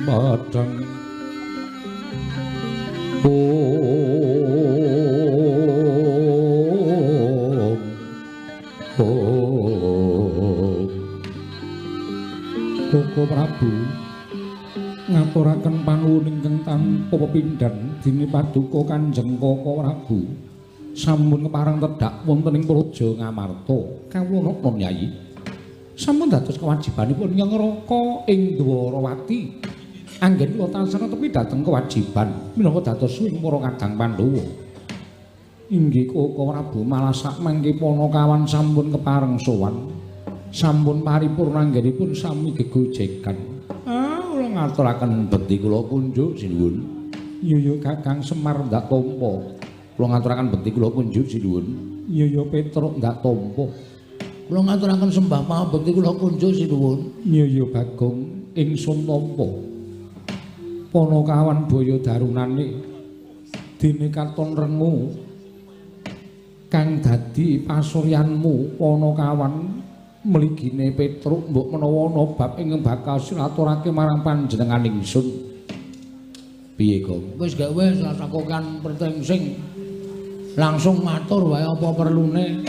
Speaker 7: padang. Om Om Koko Prabu ngaturaken panuwun ingkang tanpa pepindhan dene paduka Kanjeng Koko Prabu sampun kepareng tedhak wonten ing Praja Ngamarta. Kawula napa Yai? Sampun dados kewajibanipun nyengraka ing Dwarawati. Anggen kula tansah netepi dhateng kewajiban minangka dados suwing para kadang Pandhawa. Inggih Koko Prabu, malah sak mangke Panakawan sampun kepareng sowan. Sampun paripurna anggenipun sami gegojekan. Ah, kula ngaturaken bekti kula kunjuk sinuwun. Iya ya Kakang Semar ndak tampa. Kula ngaturaken bekti kula kunjuk sinuwun. Iya ya Petruk ndak tampa.
Speaker 1: Kula ngaturaken sembah pangabekti kula kunjuk sinuwun.
Speaker 7: Iya ya Bagong ingsun tampa. Panakawan baya darunane dene katon rengu kang dadi pasuryanmu Panakawan mligine Petruk mbok menawa ana bab ingkang bakal silaturake marang panjenengan ingsun.
Speaker 1: Piye, Gong? Wis gak wis lasakokan pertengsing. Langsung matur wae apa perlune.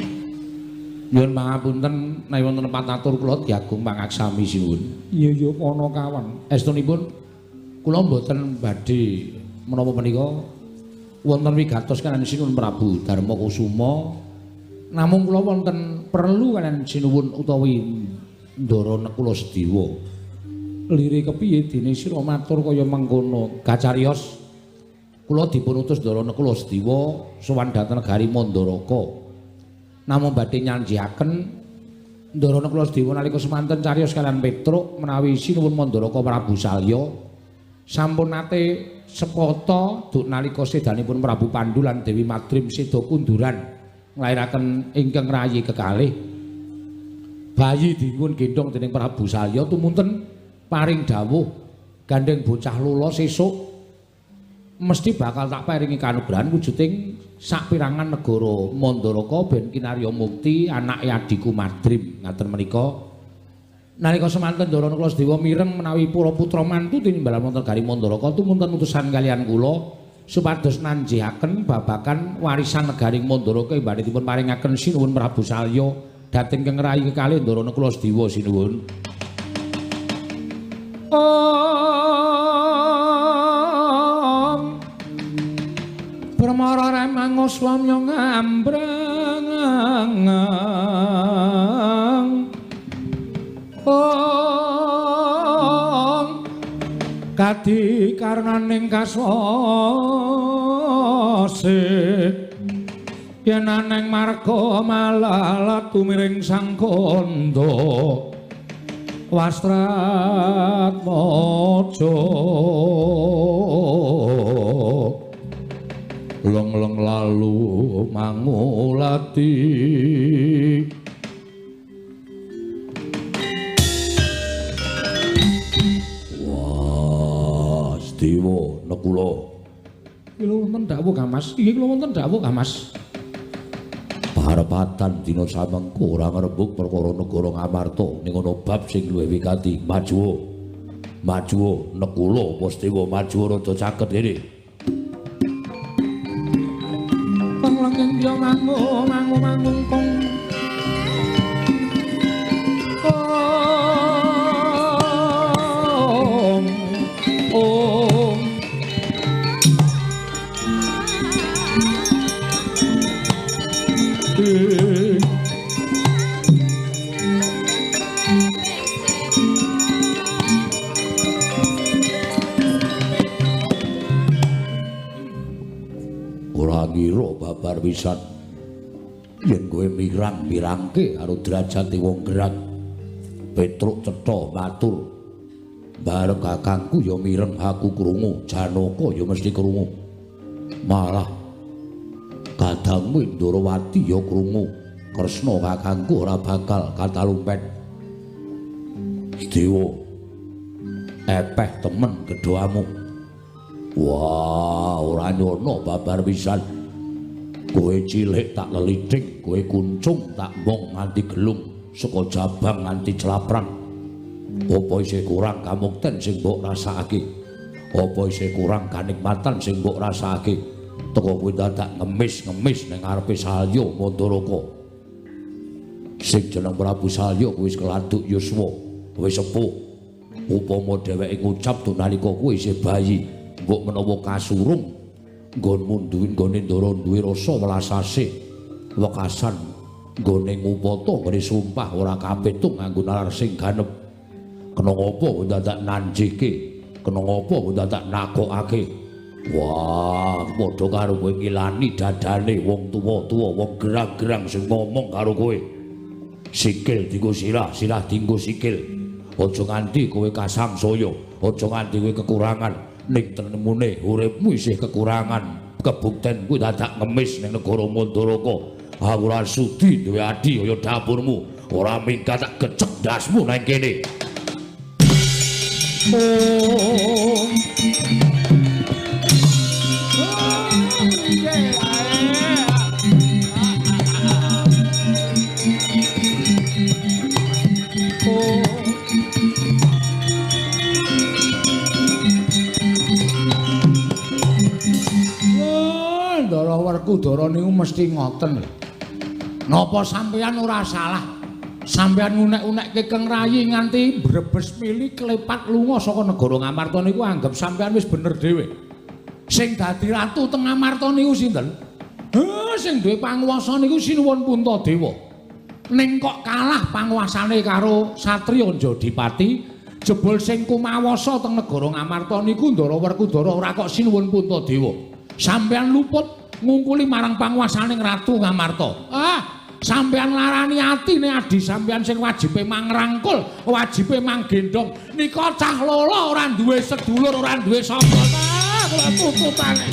Speaker 1: Nyuwun pangapunten menawi wonten patatur kula diagung pangaksami sinuwun.
Speaker 7: Iya ya Panakawan.
Speaker 1: Estunipun kula mboten badhe menapa menika wonten wigatos kaliyan Sinuwun Prabu Darma Kusuma. Namung kula wonten perlu kaliyan Sinuwun utawi Ndara Nekula Sedewa.
Speaker 7: Lire kepiye dene sira matur kaya mengkono?
Speaker 1: Kacariyos kula dipun utus Ndara Nekula Sedewa sowan dhateng negari Mandaraka. Namung badhe nyanjiaken Ndara Nekula Sedewa nalika semanten cariyos kaliyan Petruk menawi Sinuwun Mandaraka Prabu Salya sampun nate sepata duk nalika sedanipun Prabu Pandu lan Dewi Madrim seda kunduran nglairaken ingkang rayi kekalih. Bayi dipun gendhong dening Prabu Salya tumunten paring dawuh gandeng bocah lula sesuk mesti bakal tak paringi kanugrahan wujuding sapirangan negara Mandaraka ben kinarya mukti anake adhiku Madrim. Ngaten menika nalika semanten Ndara Nekula Sedewa mireng menawi para putra mantu tinimbalan wonten negari Mandaraka tumunten utusan kaliyan kula supados nanjihaken babagan warisan negari Mandaraka ing badhe dipun paringaken Sinuwun Prabu Salya dhateng ingkang rayi kekalih Ndara Nekula Sedewa sinuwun.
Speaker 7: Om Permara remango swamya ngambrang. Om kadi karnaning kaswase yen aneng marga malalat tumiring sang kandha Wastratmaja
Speaker 1: leng-leng lalu mangulati. Wah, Sedewa Nekula.
Speaker 7: Kula wonten dawuh Kang Mas. Inggih kula wonten dawuh Kang Mas.
Speaker 1: Parepatan dina samengko ora ngrembug perkara negara Ngamarta ning ana bab sing luwih wigati. Majuwa. Majuwa Nekula apa Sedewa majuwa rada caket kene.
Speaker 7: Panglenging ya mangu mangu mangungkung. Om Om
Speaker 1: Ora ngira babar pisan yen kowe mirang-mirangke karo derajate wong gerak. Petruk cetha matur, bareng kakangku ya mireng aku krungu, Janaka ya mesti krungu. Malah kadangmu Ndorowati ya krungu, Kresna kakangku ora bakal katalumpet. Sedewa epeh temen gedhoamu. Wah, ora nyono babar pisan. Kowe cilik tak lelithing, kowe kuncung tak mbong nganti gelung, saka jabang nganti celaprang. Apa isih kurang kamukten sing mbok rasakake? Apa isih kurang kanikmatan sing mbok rasakake? Teko kowe dadak ngemis-ngemis ning ngarepe Salya Mandaraka. Sing jeneng Prabu Salya kuwi wis keladuk yuswa, wis sepuh. Upama dheweke ngucap nalika kuwi isih bayi, mbok menawa kasurung nggonmu duwe nggone ndara duwe rasa welas asih, wekasan nggone ngupata nggone sumpah ora kapitung nganggo nalar sing ganep. Kena ngopo dadak nanjike, kena ngopo dadak nakokake. Wah, padha karo kowe ngilani dadane wong tuwa-tuwa, wong gerang-gerang sing ngomong karo kowe. Sikil dienggo sirah, sirah dienggo sikil. Aja nganti kowe kasangsaya, aja nganti kowe kekurangan. Ning tenemune uripmu isih kekurangan. Kebukten kuwi dadak ngemis ning negara Mandaraka. Aku ora sudi duwe adi kaya dapurmu. Ora minggat tak gecek ndasmu nang kene. Oh. Ndara Werkudara niku mesti ngoten lho. Napa sampeyan ora salah? Sampeyan ngunek-unekke Keng Rayi nganti brebes mili klepat lunga saka negara Ngamarta niku anggep sampeyan wis bener dhewe. Sing dadi ratu teng Ngamarta niku sinten? Sing duwe panguwasa niku Sinuwun Puntadewa. Ning kok kalah panguwasane karo Satriya Jodipati, jebul sing kumawasa teng negara Ngamarta niku Ndara Werkudara ora kok Sinuwun Puntadewa. Sampeyan luput ngungkuli marang panguwasaning Ratu Ngamarta. Ah, sampeyan larani atine adi sampeyan sing wajibe mangrangkul, wajibe manggendhong. Nika cah lolo ora duwe sedulur, ora duwe sapa. Ah, kula tututane.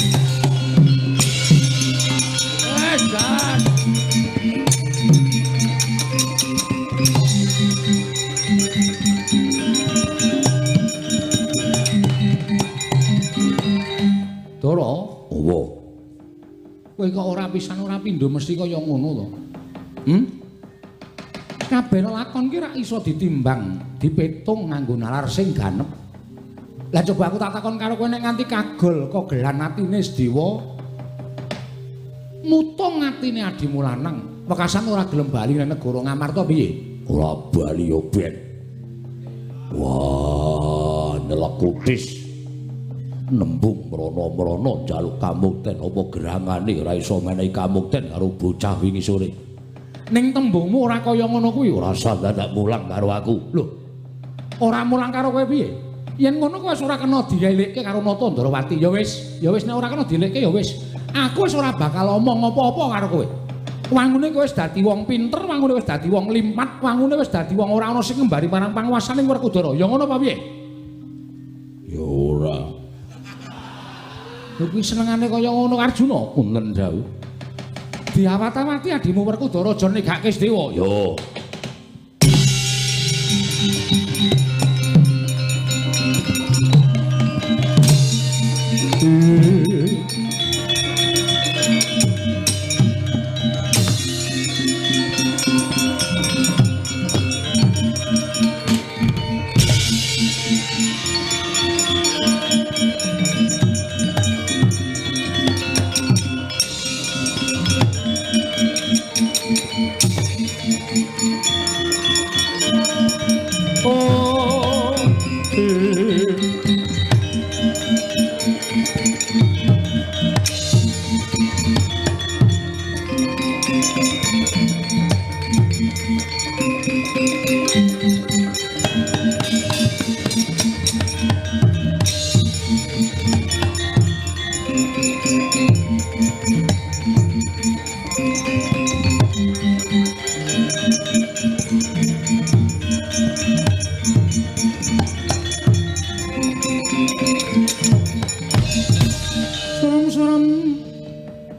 Speaker 1: Wes, jan. Dara, owo. Kowe kok ora pisan ora pindho mesti kaya ngono to. Kabeh lakon ki ra iso ditimbang, dipetung nganggo nalar sing ganep. Lah coba aku tak takon karo kowe nek nganti kagol kogelan atine Sedewa mutung atine adimu lanang, wekasan ora gelem bali nang negara Ngamarta piye? Ora bali yo ben. Wah, nelek kutis. Nembung mrono-mrono njaluk kamukten apa gerangane ora iso menehi kamukten karo bocah wingi sore. Ning tembungmu ora kaya ngono kuwi, ora usah dadak mulang karo aku. Lho, ora mulang karo kowe piye? Yen ngono kowe wis ora kena dielikke karo Nata Ndrawati. Ya wis, ya wis nek ora kena dielikke ya wis. Aku wis ora bakal omong apa-apa karo kowe. Wangune kowe wis dadi wong pinter, wangune wis dadi wong limpat, wangune wis dadi wong ora ana sing ngembari marang panguwasaning Werkudara. Ya ngono apa piye? Ya ora. Lho kuwi senengane kaya ngono Arjuna, punten jauh. Diawat-awati adimu Werkudara aja negake Sedewa. Yo.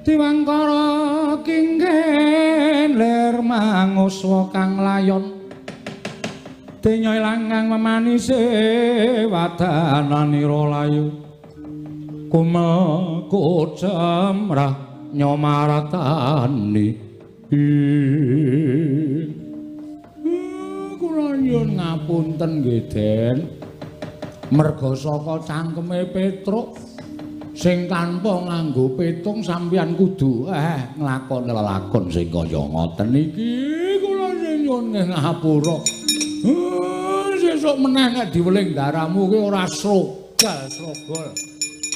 Speaker 1: Diwangkara kinggen lir manguswa kang layon denya ilangang memanise wadananira layu kumel kocemrah nyomaratani. Kula nyuwun ngapunten nggih Den, merga saka cangkeme Petruk sing tanpa nganggo petung sampeyan kudu nglakoni lelakon sing kaya ngoten iki. Kula nyuwun ngapura. Sesuk meneh nek diweling daramu ki ora srogal-srogol,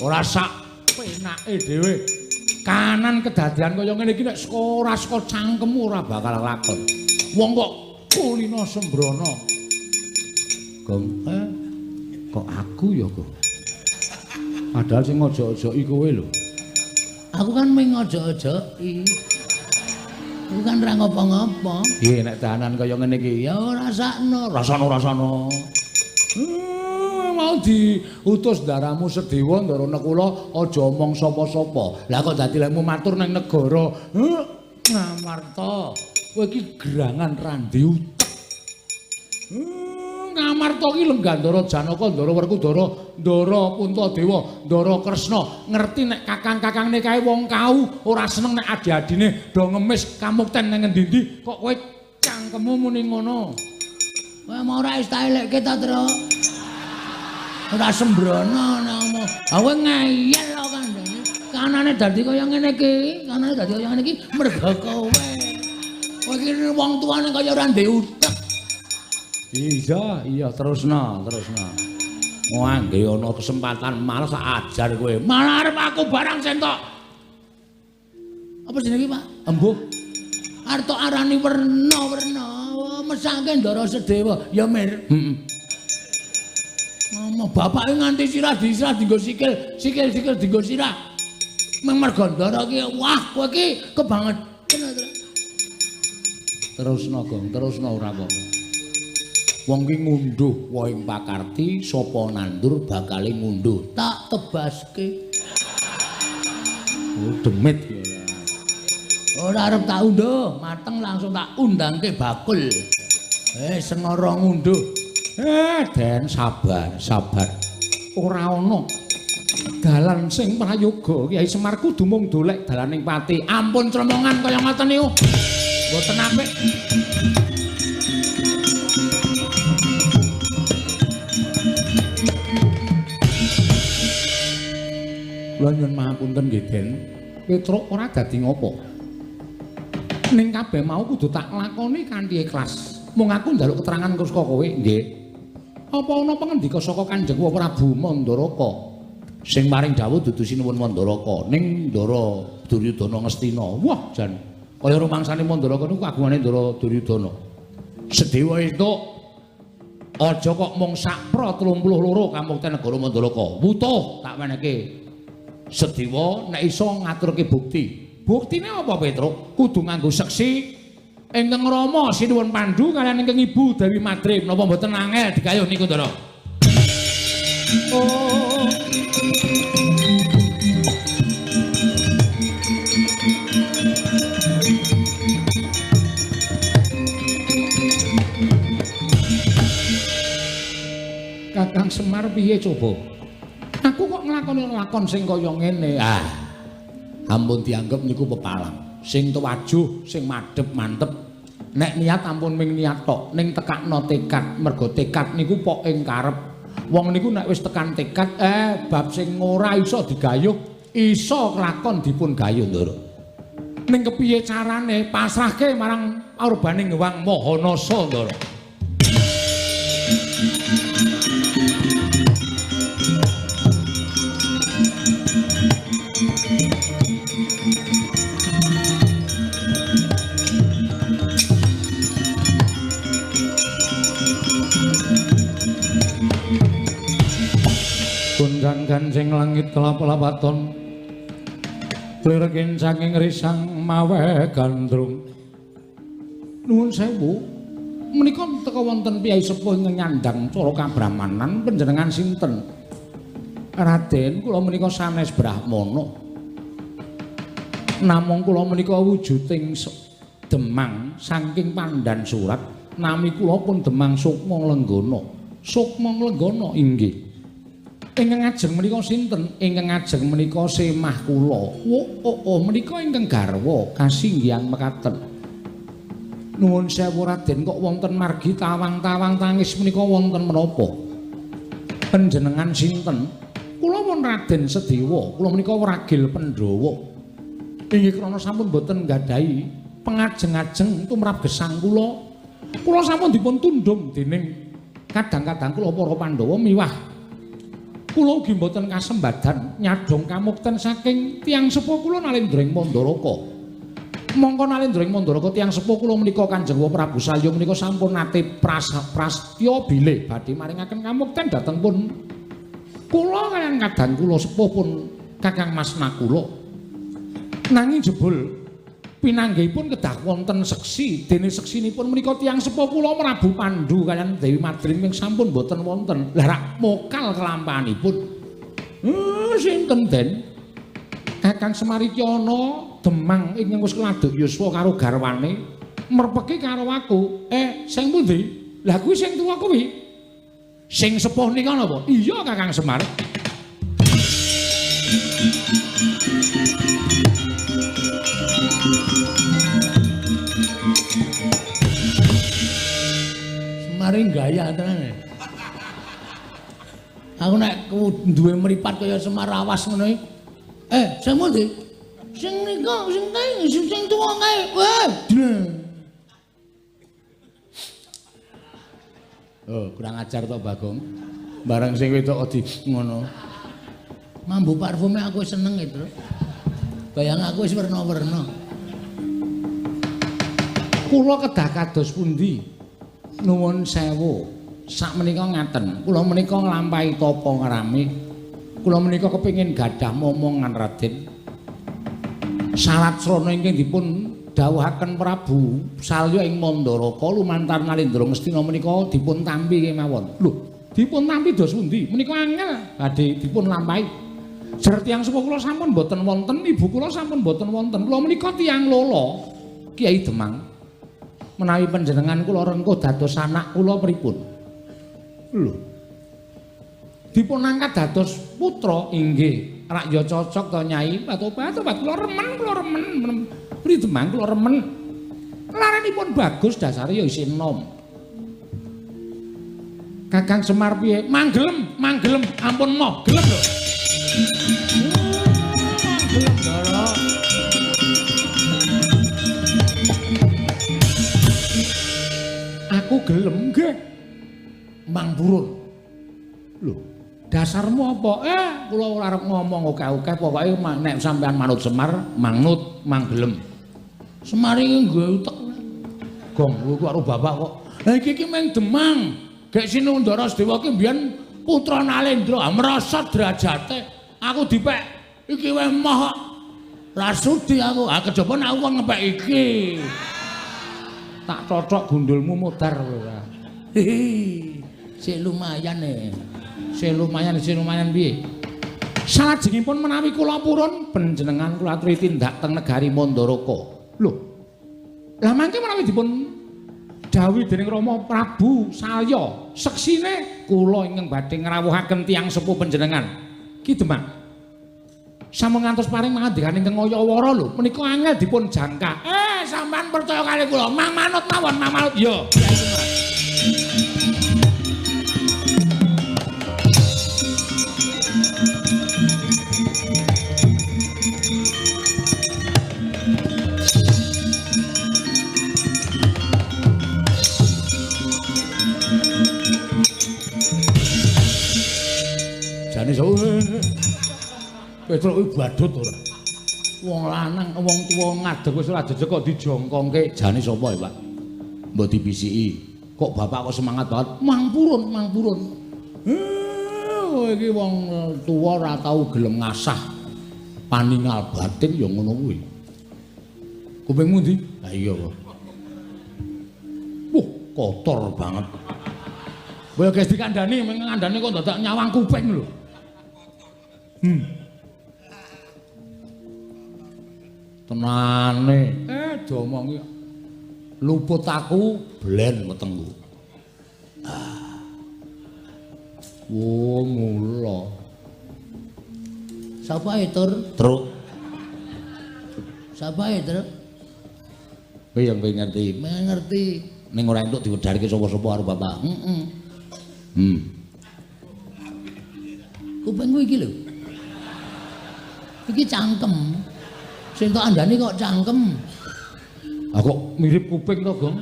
Speaker 1: ora sak penake dhewe. Kanan kedadian kaya ngene iki nek ora saka cangkemmu ora bakal lakon. Wong kok kulino sembrono. Gong, kok aku ya, Gong? Padahal sing ngojok-ojoki kowe lho.
Speaker 8: Aku kan mung ngojok-ojoki. Aku kan ora ngopo-ngopo.
Speaker 1: Nggih, nek dahanan kaya ngene iki
Speaker 8: ya rasakno,
Speaker 1: rasano-rasano. Mau diutus ndaramu Sedewa Ndara Nekula aja omong sapa-sapa. Lah kok dadi lemu matur ning negara Ngamarta. Kowe iki gerangan randi utek. Ngamarta iki lenggah Ndara Janaka, Ndara Werkudara, Ndara Puntadewa, Ndara Kresna. Ngerti nek kakang-kakangne kae wong kau ora seneng nek adi-adine do ngemis kamukten nang ngendi-endi kok kowe cangkemmu muni ngono.
Speaker 8: Kowe mau ora wis tak elekke ta, Tru? Ora sembrono nang. Ha kowe ngeyel kok kandhane. Kanane dadi kaya ngene iki, kanane dadi kaya ngene iki mergo kowe. Kowe iki wong tuane kaya ora ndek utek.
Speaker 1: Iya, iya terusno, terusno. Wah, nggih ana kesempatan malah tak ajar kowe.
Speaker 8: Malah arep aku barang sentok. Apa jenenge iki, Pak?
Speaker 1: Embuh.
Speaker 8: Arep tok arani werna-werna, mesake Ndara Sedewa. Ya, Mir.
Speaker 1: Heeh.
Speaker 8: Ngomong bapake nganti sirah disirah dienggo sikil, sikil-sikil dienggo sirah. Mung mergo Ndara iki, wah kowe iki kebangetan.
Speaker 1: Terusno, Gong, terusno ora apa-apa. Wong ki ngunduh wohing pakarti, sapa nandur bakale ngunduh.
Speaker 8: Tak tebaske.
Speaker 1: Oh, demit ya.
Speaker 8: Ora arep tak unduh, mateng langsung tak undangke bakul. Sengara ngunduh.
Speaker 1: Den sabar, sabar. Ora ana dalan sing prayoga. Kyai Semar kudu mung dolek dalaning pati.
Speaker 8: Ampun cremongan kaya ngoten niku. Mboten apik.
Speaker 1: Kula nyuwun mahapunten nggih, Den. Petruk ora dadi ngopo. Ning kabeh mau kudu tak lakoni kanthi ikhlas. Mung aku njaluk keterangan saka kowe, nggih. Apa ana pangendika saka Kanjeng Prabu Mandaraka? Sing paring dawuh dudu Sinuwun Mandaraka, ning Ndara Duryudana Ngastina. Wah, jan kaya rumangsane Mandaraka niku kagungane Ndara Duryudana. Sedewa entuk aja kok mung sakpra 32 kamukten negara Mandaraka. Wutuh tak wenehke. Sedewa nek iso ngaturke bukti. Buktine apa, Petruk? Kudu nganggo seksi ingkang Rama Sinuwun Pandu kaliyan ingkang Ibu Dewi Madrim. Napa mboten angel digayuh niku, Ndara?
Speaker 6: Oh.
Speaker 1: Kakang Semar piye coba? Aku kok nglakoni lakon sing kaya ngene. Ah. Ampun dianggep niku pepalang. Sing tuwajuh, sing madhep mantep. Nek niat ampun ming niat tok, ning tekakno tekad. Mergo tekad niku pok ing karep. Wong niku nek wis tekan tekad, bab sing ora iso digayuh, iso kelakon dipun gayuh, Ndara. Ning kepiye carane pasrahke marang aurbaning Hyang Maha Nasa, Ndara. Gunjan gancing langit kelap-lapaton klirekin saking risang mawe gandrung. Nuwun sewu, menika teka wonten piyai sepuh ingkang nyandang cara kabrahmanan panjenengan sinten? Raden, kula menika sanes brahmana. Namung kula menika wujuding Demang saking Pandan Surat, nami kula pun Demang Sukma Lenggana. Sukma Lenggana inggih. Ingkang ajeng menika sinten? Ingkang ajeng menika semah kula. Oh, menika ingkang garwa kasinggihan mekaten. Nuwun sewu Raden, kok wonten margi tawang-tawang tangis menika wonten menapa? Panjenengan sinten? Kula pun Raden Sedewa, kula menika wragil Pandhawa. Inggih krana sampun boten nggadahi pengajeng-ajeng tumrap gesang kula. Kula sampun dipun tundhung dening kadang-kadang kula para Pandhawa miwah kula ugi mboten kasembadan nyadhong kamukten saking tiyang sepuh kula Nalendra ing Mandaraka. Mongko Nalendra ing Mandaraka tiyang sepuh kula menika Kanjeng Prabu Salya menika sampun nate prastya bilih badhe maringaken kamukten dhateng pun
Speaker 7: Kula kaliyan kadang kula sepuh pun Kakang Mas Nakula. Nanging jebul pinanggihipun kedah wonten seksi, dene seksinipun menika tiyang sepuh kula Prabu Pandu kaliyan Dewi Madrim ingkang sampun boten wonten. Lah rak mokal kelampahanipun. Sinten Den? Kakang Semar iki ana Demang ingkang wis keladuk yuswa karo garwane merpeki karo aku. Sing pundi? Lah kuwi sing tuwa kuwi. Sing sepuh nika napa? Iya Kakang Semar.
Speaker 8: Semare gaya tenan. Aku nek duwe mripat kaya Semar awas ngono iki. Sing pundi? Sing nika, sing kae, sing tuwa kae. Wah.
Speaker 1: Oh, kurang ajar to Bagong. Barang sing wedok di ngono.
Speaker 8: Mambu parfume aku seneng itu. Bayang aku wis werna-werna.
Speaker 7: Kula kedah kados pundi? Nuwun sewu. Sakmenika ngaten, kula menika nglampahi tapa ngrame. Kula menika kepengin gadah momongan Raden. Sarat srana ingkang dipun dawuhaken Prabu Salya ing Mandaraka lumantar Nalendra Ngastina menika dipun tampi kemawon. Lho, dipun tampi dos pundi? Menika angel badhe dipun lampahi. Jer tiyang sepuh kula sampun boten wonten, ibu kula sampun boten wonten. Kula menika tiyang lolo, Kiai Demang. Menawi panjenengan kula rengkuh dados anak kula pripun? Lho. Dipun angkat dados putra inggih. Rak ya cocok to Nyai. Obat-obat kula remen, kula remen. Pri Demang kula remen. Larenipun bagus dasare ya isih enom. Kakang Semar piye? Manggelem, manggelem, ampun moh, gelem lho. Manggelem Ndara. Aku gelem nggih. Mang purun. Lho, dasarmu apa? Kula ora arep ngomong akeh-akeh, pokoke nek sampean manut Semar, manut, manggelem.
Speaker 8: Semar iki nggawe utek.
Speaker 1: Gong, kuwi karo bapak kok.
Speaker 8: Lah iki ki meng Demang. Gek Sinundara Sedewa ki mbiyen putra Nalendra, merosot derajate. Aku dipek iki wae moh. Ra sudi aku. Ah kejaba nek aku kon ngepek iki.
Speaker 7: Tak cocok gundulmu modar ora.
Speaker 8: Hihi. Sik lumayan e.
Speaker 7: Sik lumayan, sik lumayan piye? Salajengipun menawi kula purun panjenengan kula aturi tindak teng negari Mandaraka. Lho. Lah mangke menawi dipun dawuhi dening Rama Prabu Salya, seksine kula ingkang badhe ngrawuhaken tiyang sepuh panjenengan. Ki Demang. Sampun ngantos paring mangandikan ingkang Ayawara lho, menika angel dipun jangka. Sampean percaya kali kula, mang manut mawon, mang manut. Iya, Kyai Semar.
Speaker 1: Jane so. Petruk kuwi badut ora. Wong lanang, wong tuwa ngadeg wis ora jejeg kok dijongkongke. Jane sapa ya, Pak? Mbok dibisiki. Kok bapak kok semangat banget? Mang purun, mang purun. Iki wong tuwa ora tau gelem ngasah paningal batin ya ngono kuwi. Kupingmu ndi? Ha iya kok. Wah, kotor banget. Kowe guys dikandani, ngandani kok dadak nyawang kuping lho. Tenane, diomongi luput aku blen wetengku. Ah. Wo mula.
Speaker 8: Sapa e, Tur?
Speaker 1: Truk.
Speaker 8: Sapa e, Truk?
Speaker 1: Kowe yang kowe ngerti?
Speaker 8: Ngerti.
Speaker 1: Ning ora entuk diwedharke sapa-sapa karo bapak.
Speaker 8: Heeh. Kupingku iki lho. Iki cangkem. Sing tok andani kok cangkem.
Speaker 1: Ah kok mirip kuping to, Gong?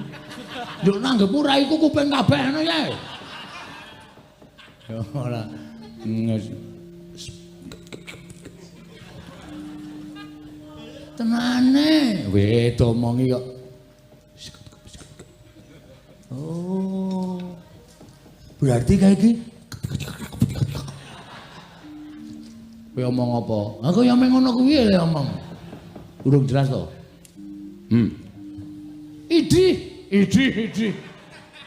Speaker 8: Nduk nanggepmu ra iku kuping kabeh ngono ya.
Speaker 1: Ya ora.
Speaker 8: Tenane.
Speaker 1: Weh, domongi kok.
Speaker 8: Oh. Berarti kayak iki.
Speaker 1: Kowe omong apa? Aku ya meng ngono kuwi lho omong. Urung jelas to? Idi, idi, idi.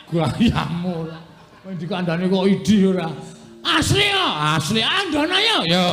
Speaker 1: Gayamu ora. Kowe dikandani kok idi ora. Asli ya, asli andana ya. Ya.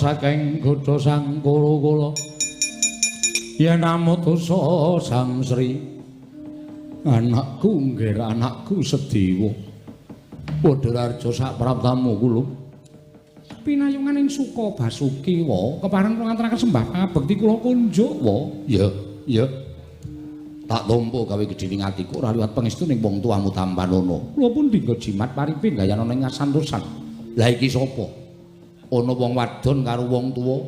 Speaker 1: Saking godha sang kala-kala yen amutusa Sang Sri anakku nggih anakku Sedewa padha raja sak praptamu kula pinayungan ing Suka Basuki wa kepareng kula ngaturaken sembah pangabekti kula kunjuk wa ya ya tak tampa gawe gedhening atiku ora liwat pangestuning wong tuamu tampanana kula pun dinggo jimat paripe gayanana ing kasantosan lha iki sapa ana wong wadon karo wong tuwa.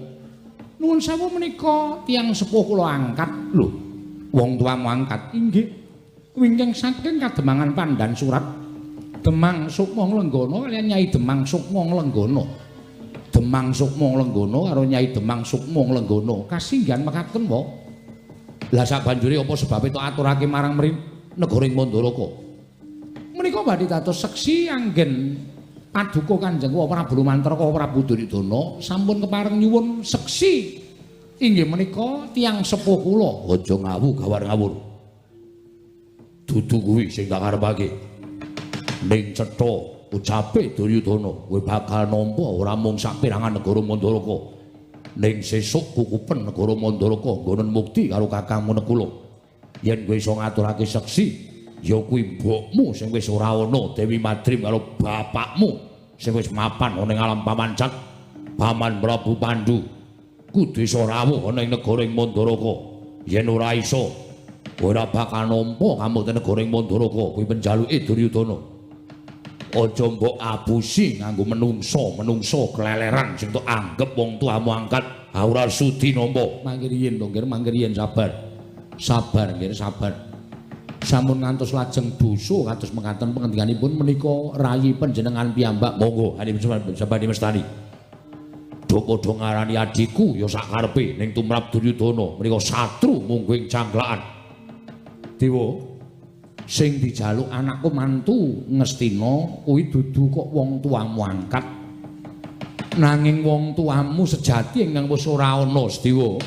Speaker 1: Nuwun sewu menika tiyang sepuh kula angkat. Lho, wong tuamu angkat? Inggih. Wingking saking Kademangan Pandan Surat Demang Sukma Nglenggana kaliyan Nyai Demang Sukma Nglenggana. Demang Sukma Nglenggana karo Nyai Demang Sukma Nglenggana kasinggihan mekaten wa. Lah sabanjure apa sebabe tok aturake marang mri negara ing Mandaraka? Menika badhe dados seksi anggen Paduka Kanjeng Prabu Lumantraka Prabu Duryudana sampun kepareng nyuwun seksi inggih menika tiyang sepuh kula. Aja ngawu gawar ngawur. Dudu kuwi sing tak karepake. Ning cetha ucape Duryudana kowe bakal nampa ora mung saperangan negara Mandaraka. Ning sesuk kukupen negara Mandaraka nggonen mukti karo kakangmu Nekula. Yen kowe iso ngaturake seksi ya kuwi mbokmu sing wis ora ana Dewi Madrim karo bapakmu sing wis mapan ana ing alam pamancat Paman Prabu Pandu kudu iso rawuh ana ing negara ing Mandaraka. Yen ora iso ora bakal nampa kamukten negara ing Mandaraka kuwi penjaluke Duryudana. Aja mbok abusi nganggo menungso-menungso keleleran sing tok anggep wong tuamu angkat ora sudi nampa. Mangke riyin to nggih, mangke riyin sabar. Sabar nggih, sabar. Sampun ngantos lajeng dosa kados mekaten pengendikanipun menika rayi panjenengan piyambak. Monggo sabani mestani. Do padha ngarani adhiku ya sak karepe ning tumrap Duryudana menika satru mungguh ing cangklakan. Dewa sing dijaluk anakku mantu Ngastina kuwi dudu kok wong tuamu angkat. Nanging wong tuamu sejati ingkang wis ora ana Sedewa.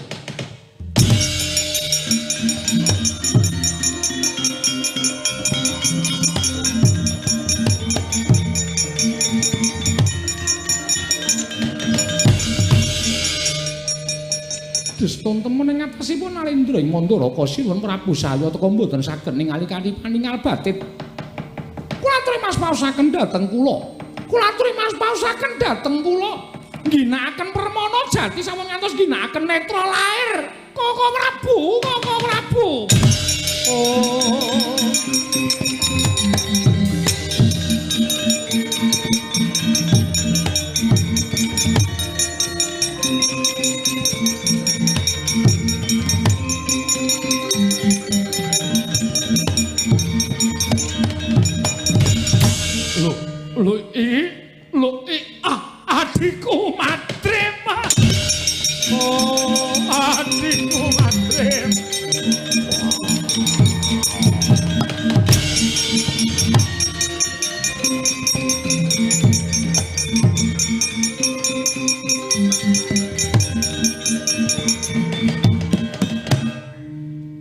Speaker 1: Tontemen ing atasipun Nalendra ing Mandaraka Sinuwun Prabu Salya teka mboten saged ningali kanthi paningal batin. Kula aturi mas paosaken dhateng kula. Kula aturi mas paosaken dhateng kula. Ngginakaken permana jati sampun ngantos ngginakaken netra lair. Koko Prabu, Koko Prabu. Oh. Lho adikku Madrim. Oh, adikku Madrim.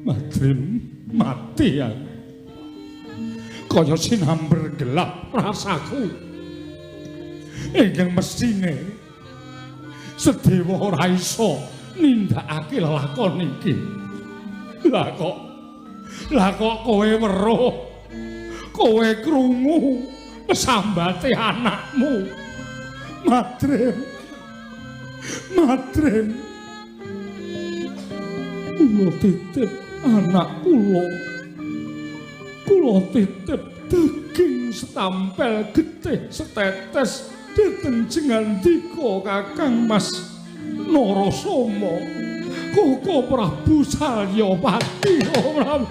Speaker 1: Madrim mati ya. Kaya sinamber gelap rasaku. Ingkang mesthine Sedewa ora iso nindakake lelakon iki.
Speaker 7: Lah kok kowe weruh, kowe krungu pesambate anakmu. Madrim, Madrim, kula titip anak kula, kula titip daging setampel getih setetes dhateng jengandika Kakang Mas Narasoma, Koko Prabu Salyapati. Oh Prabu.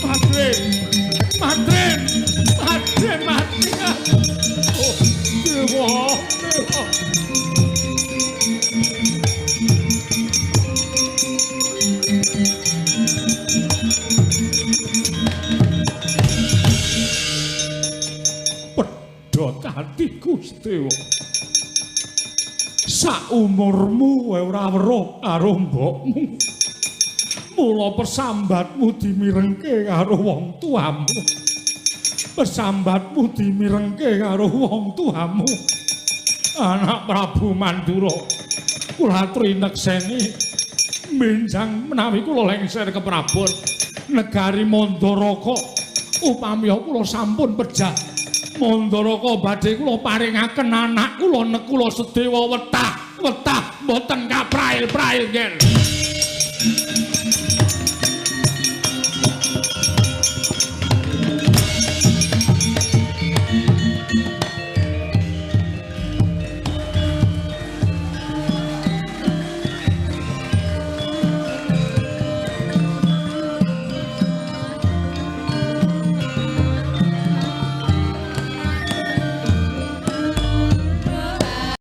Speaker 7: Madrim, Madrim, Madrim mati. Oh, dewa, dewa. Pedhot atiku Sedewa. Saumurmu kowe ora weruh karo mbokmu. Mula pesambatmu dimirengke karo wong tuamu. Pesambatmu dimirengke karo wong tuamu. Anak Prabu Mandura, kula aturi nekseni benjang menawi kula lengser ke Prabon negari Mandaraka. Upami kula sampun pejah Mandaraka badhe kula paringaken anak kula Nekula Sedewa wetah wetah mboten kaprail-prail nggih.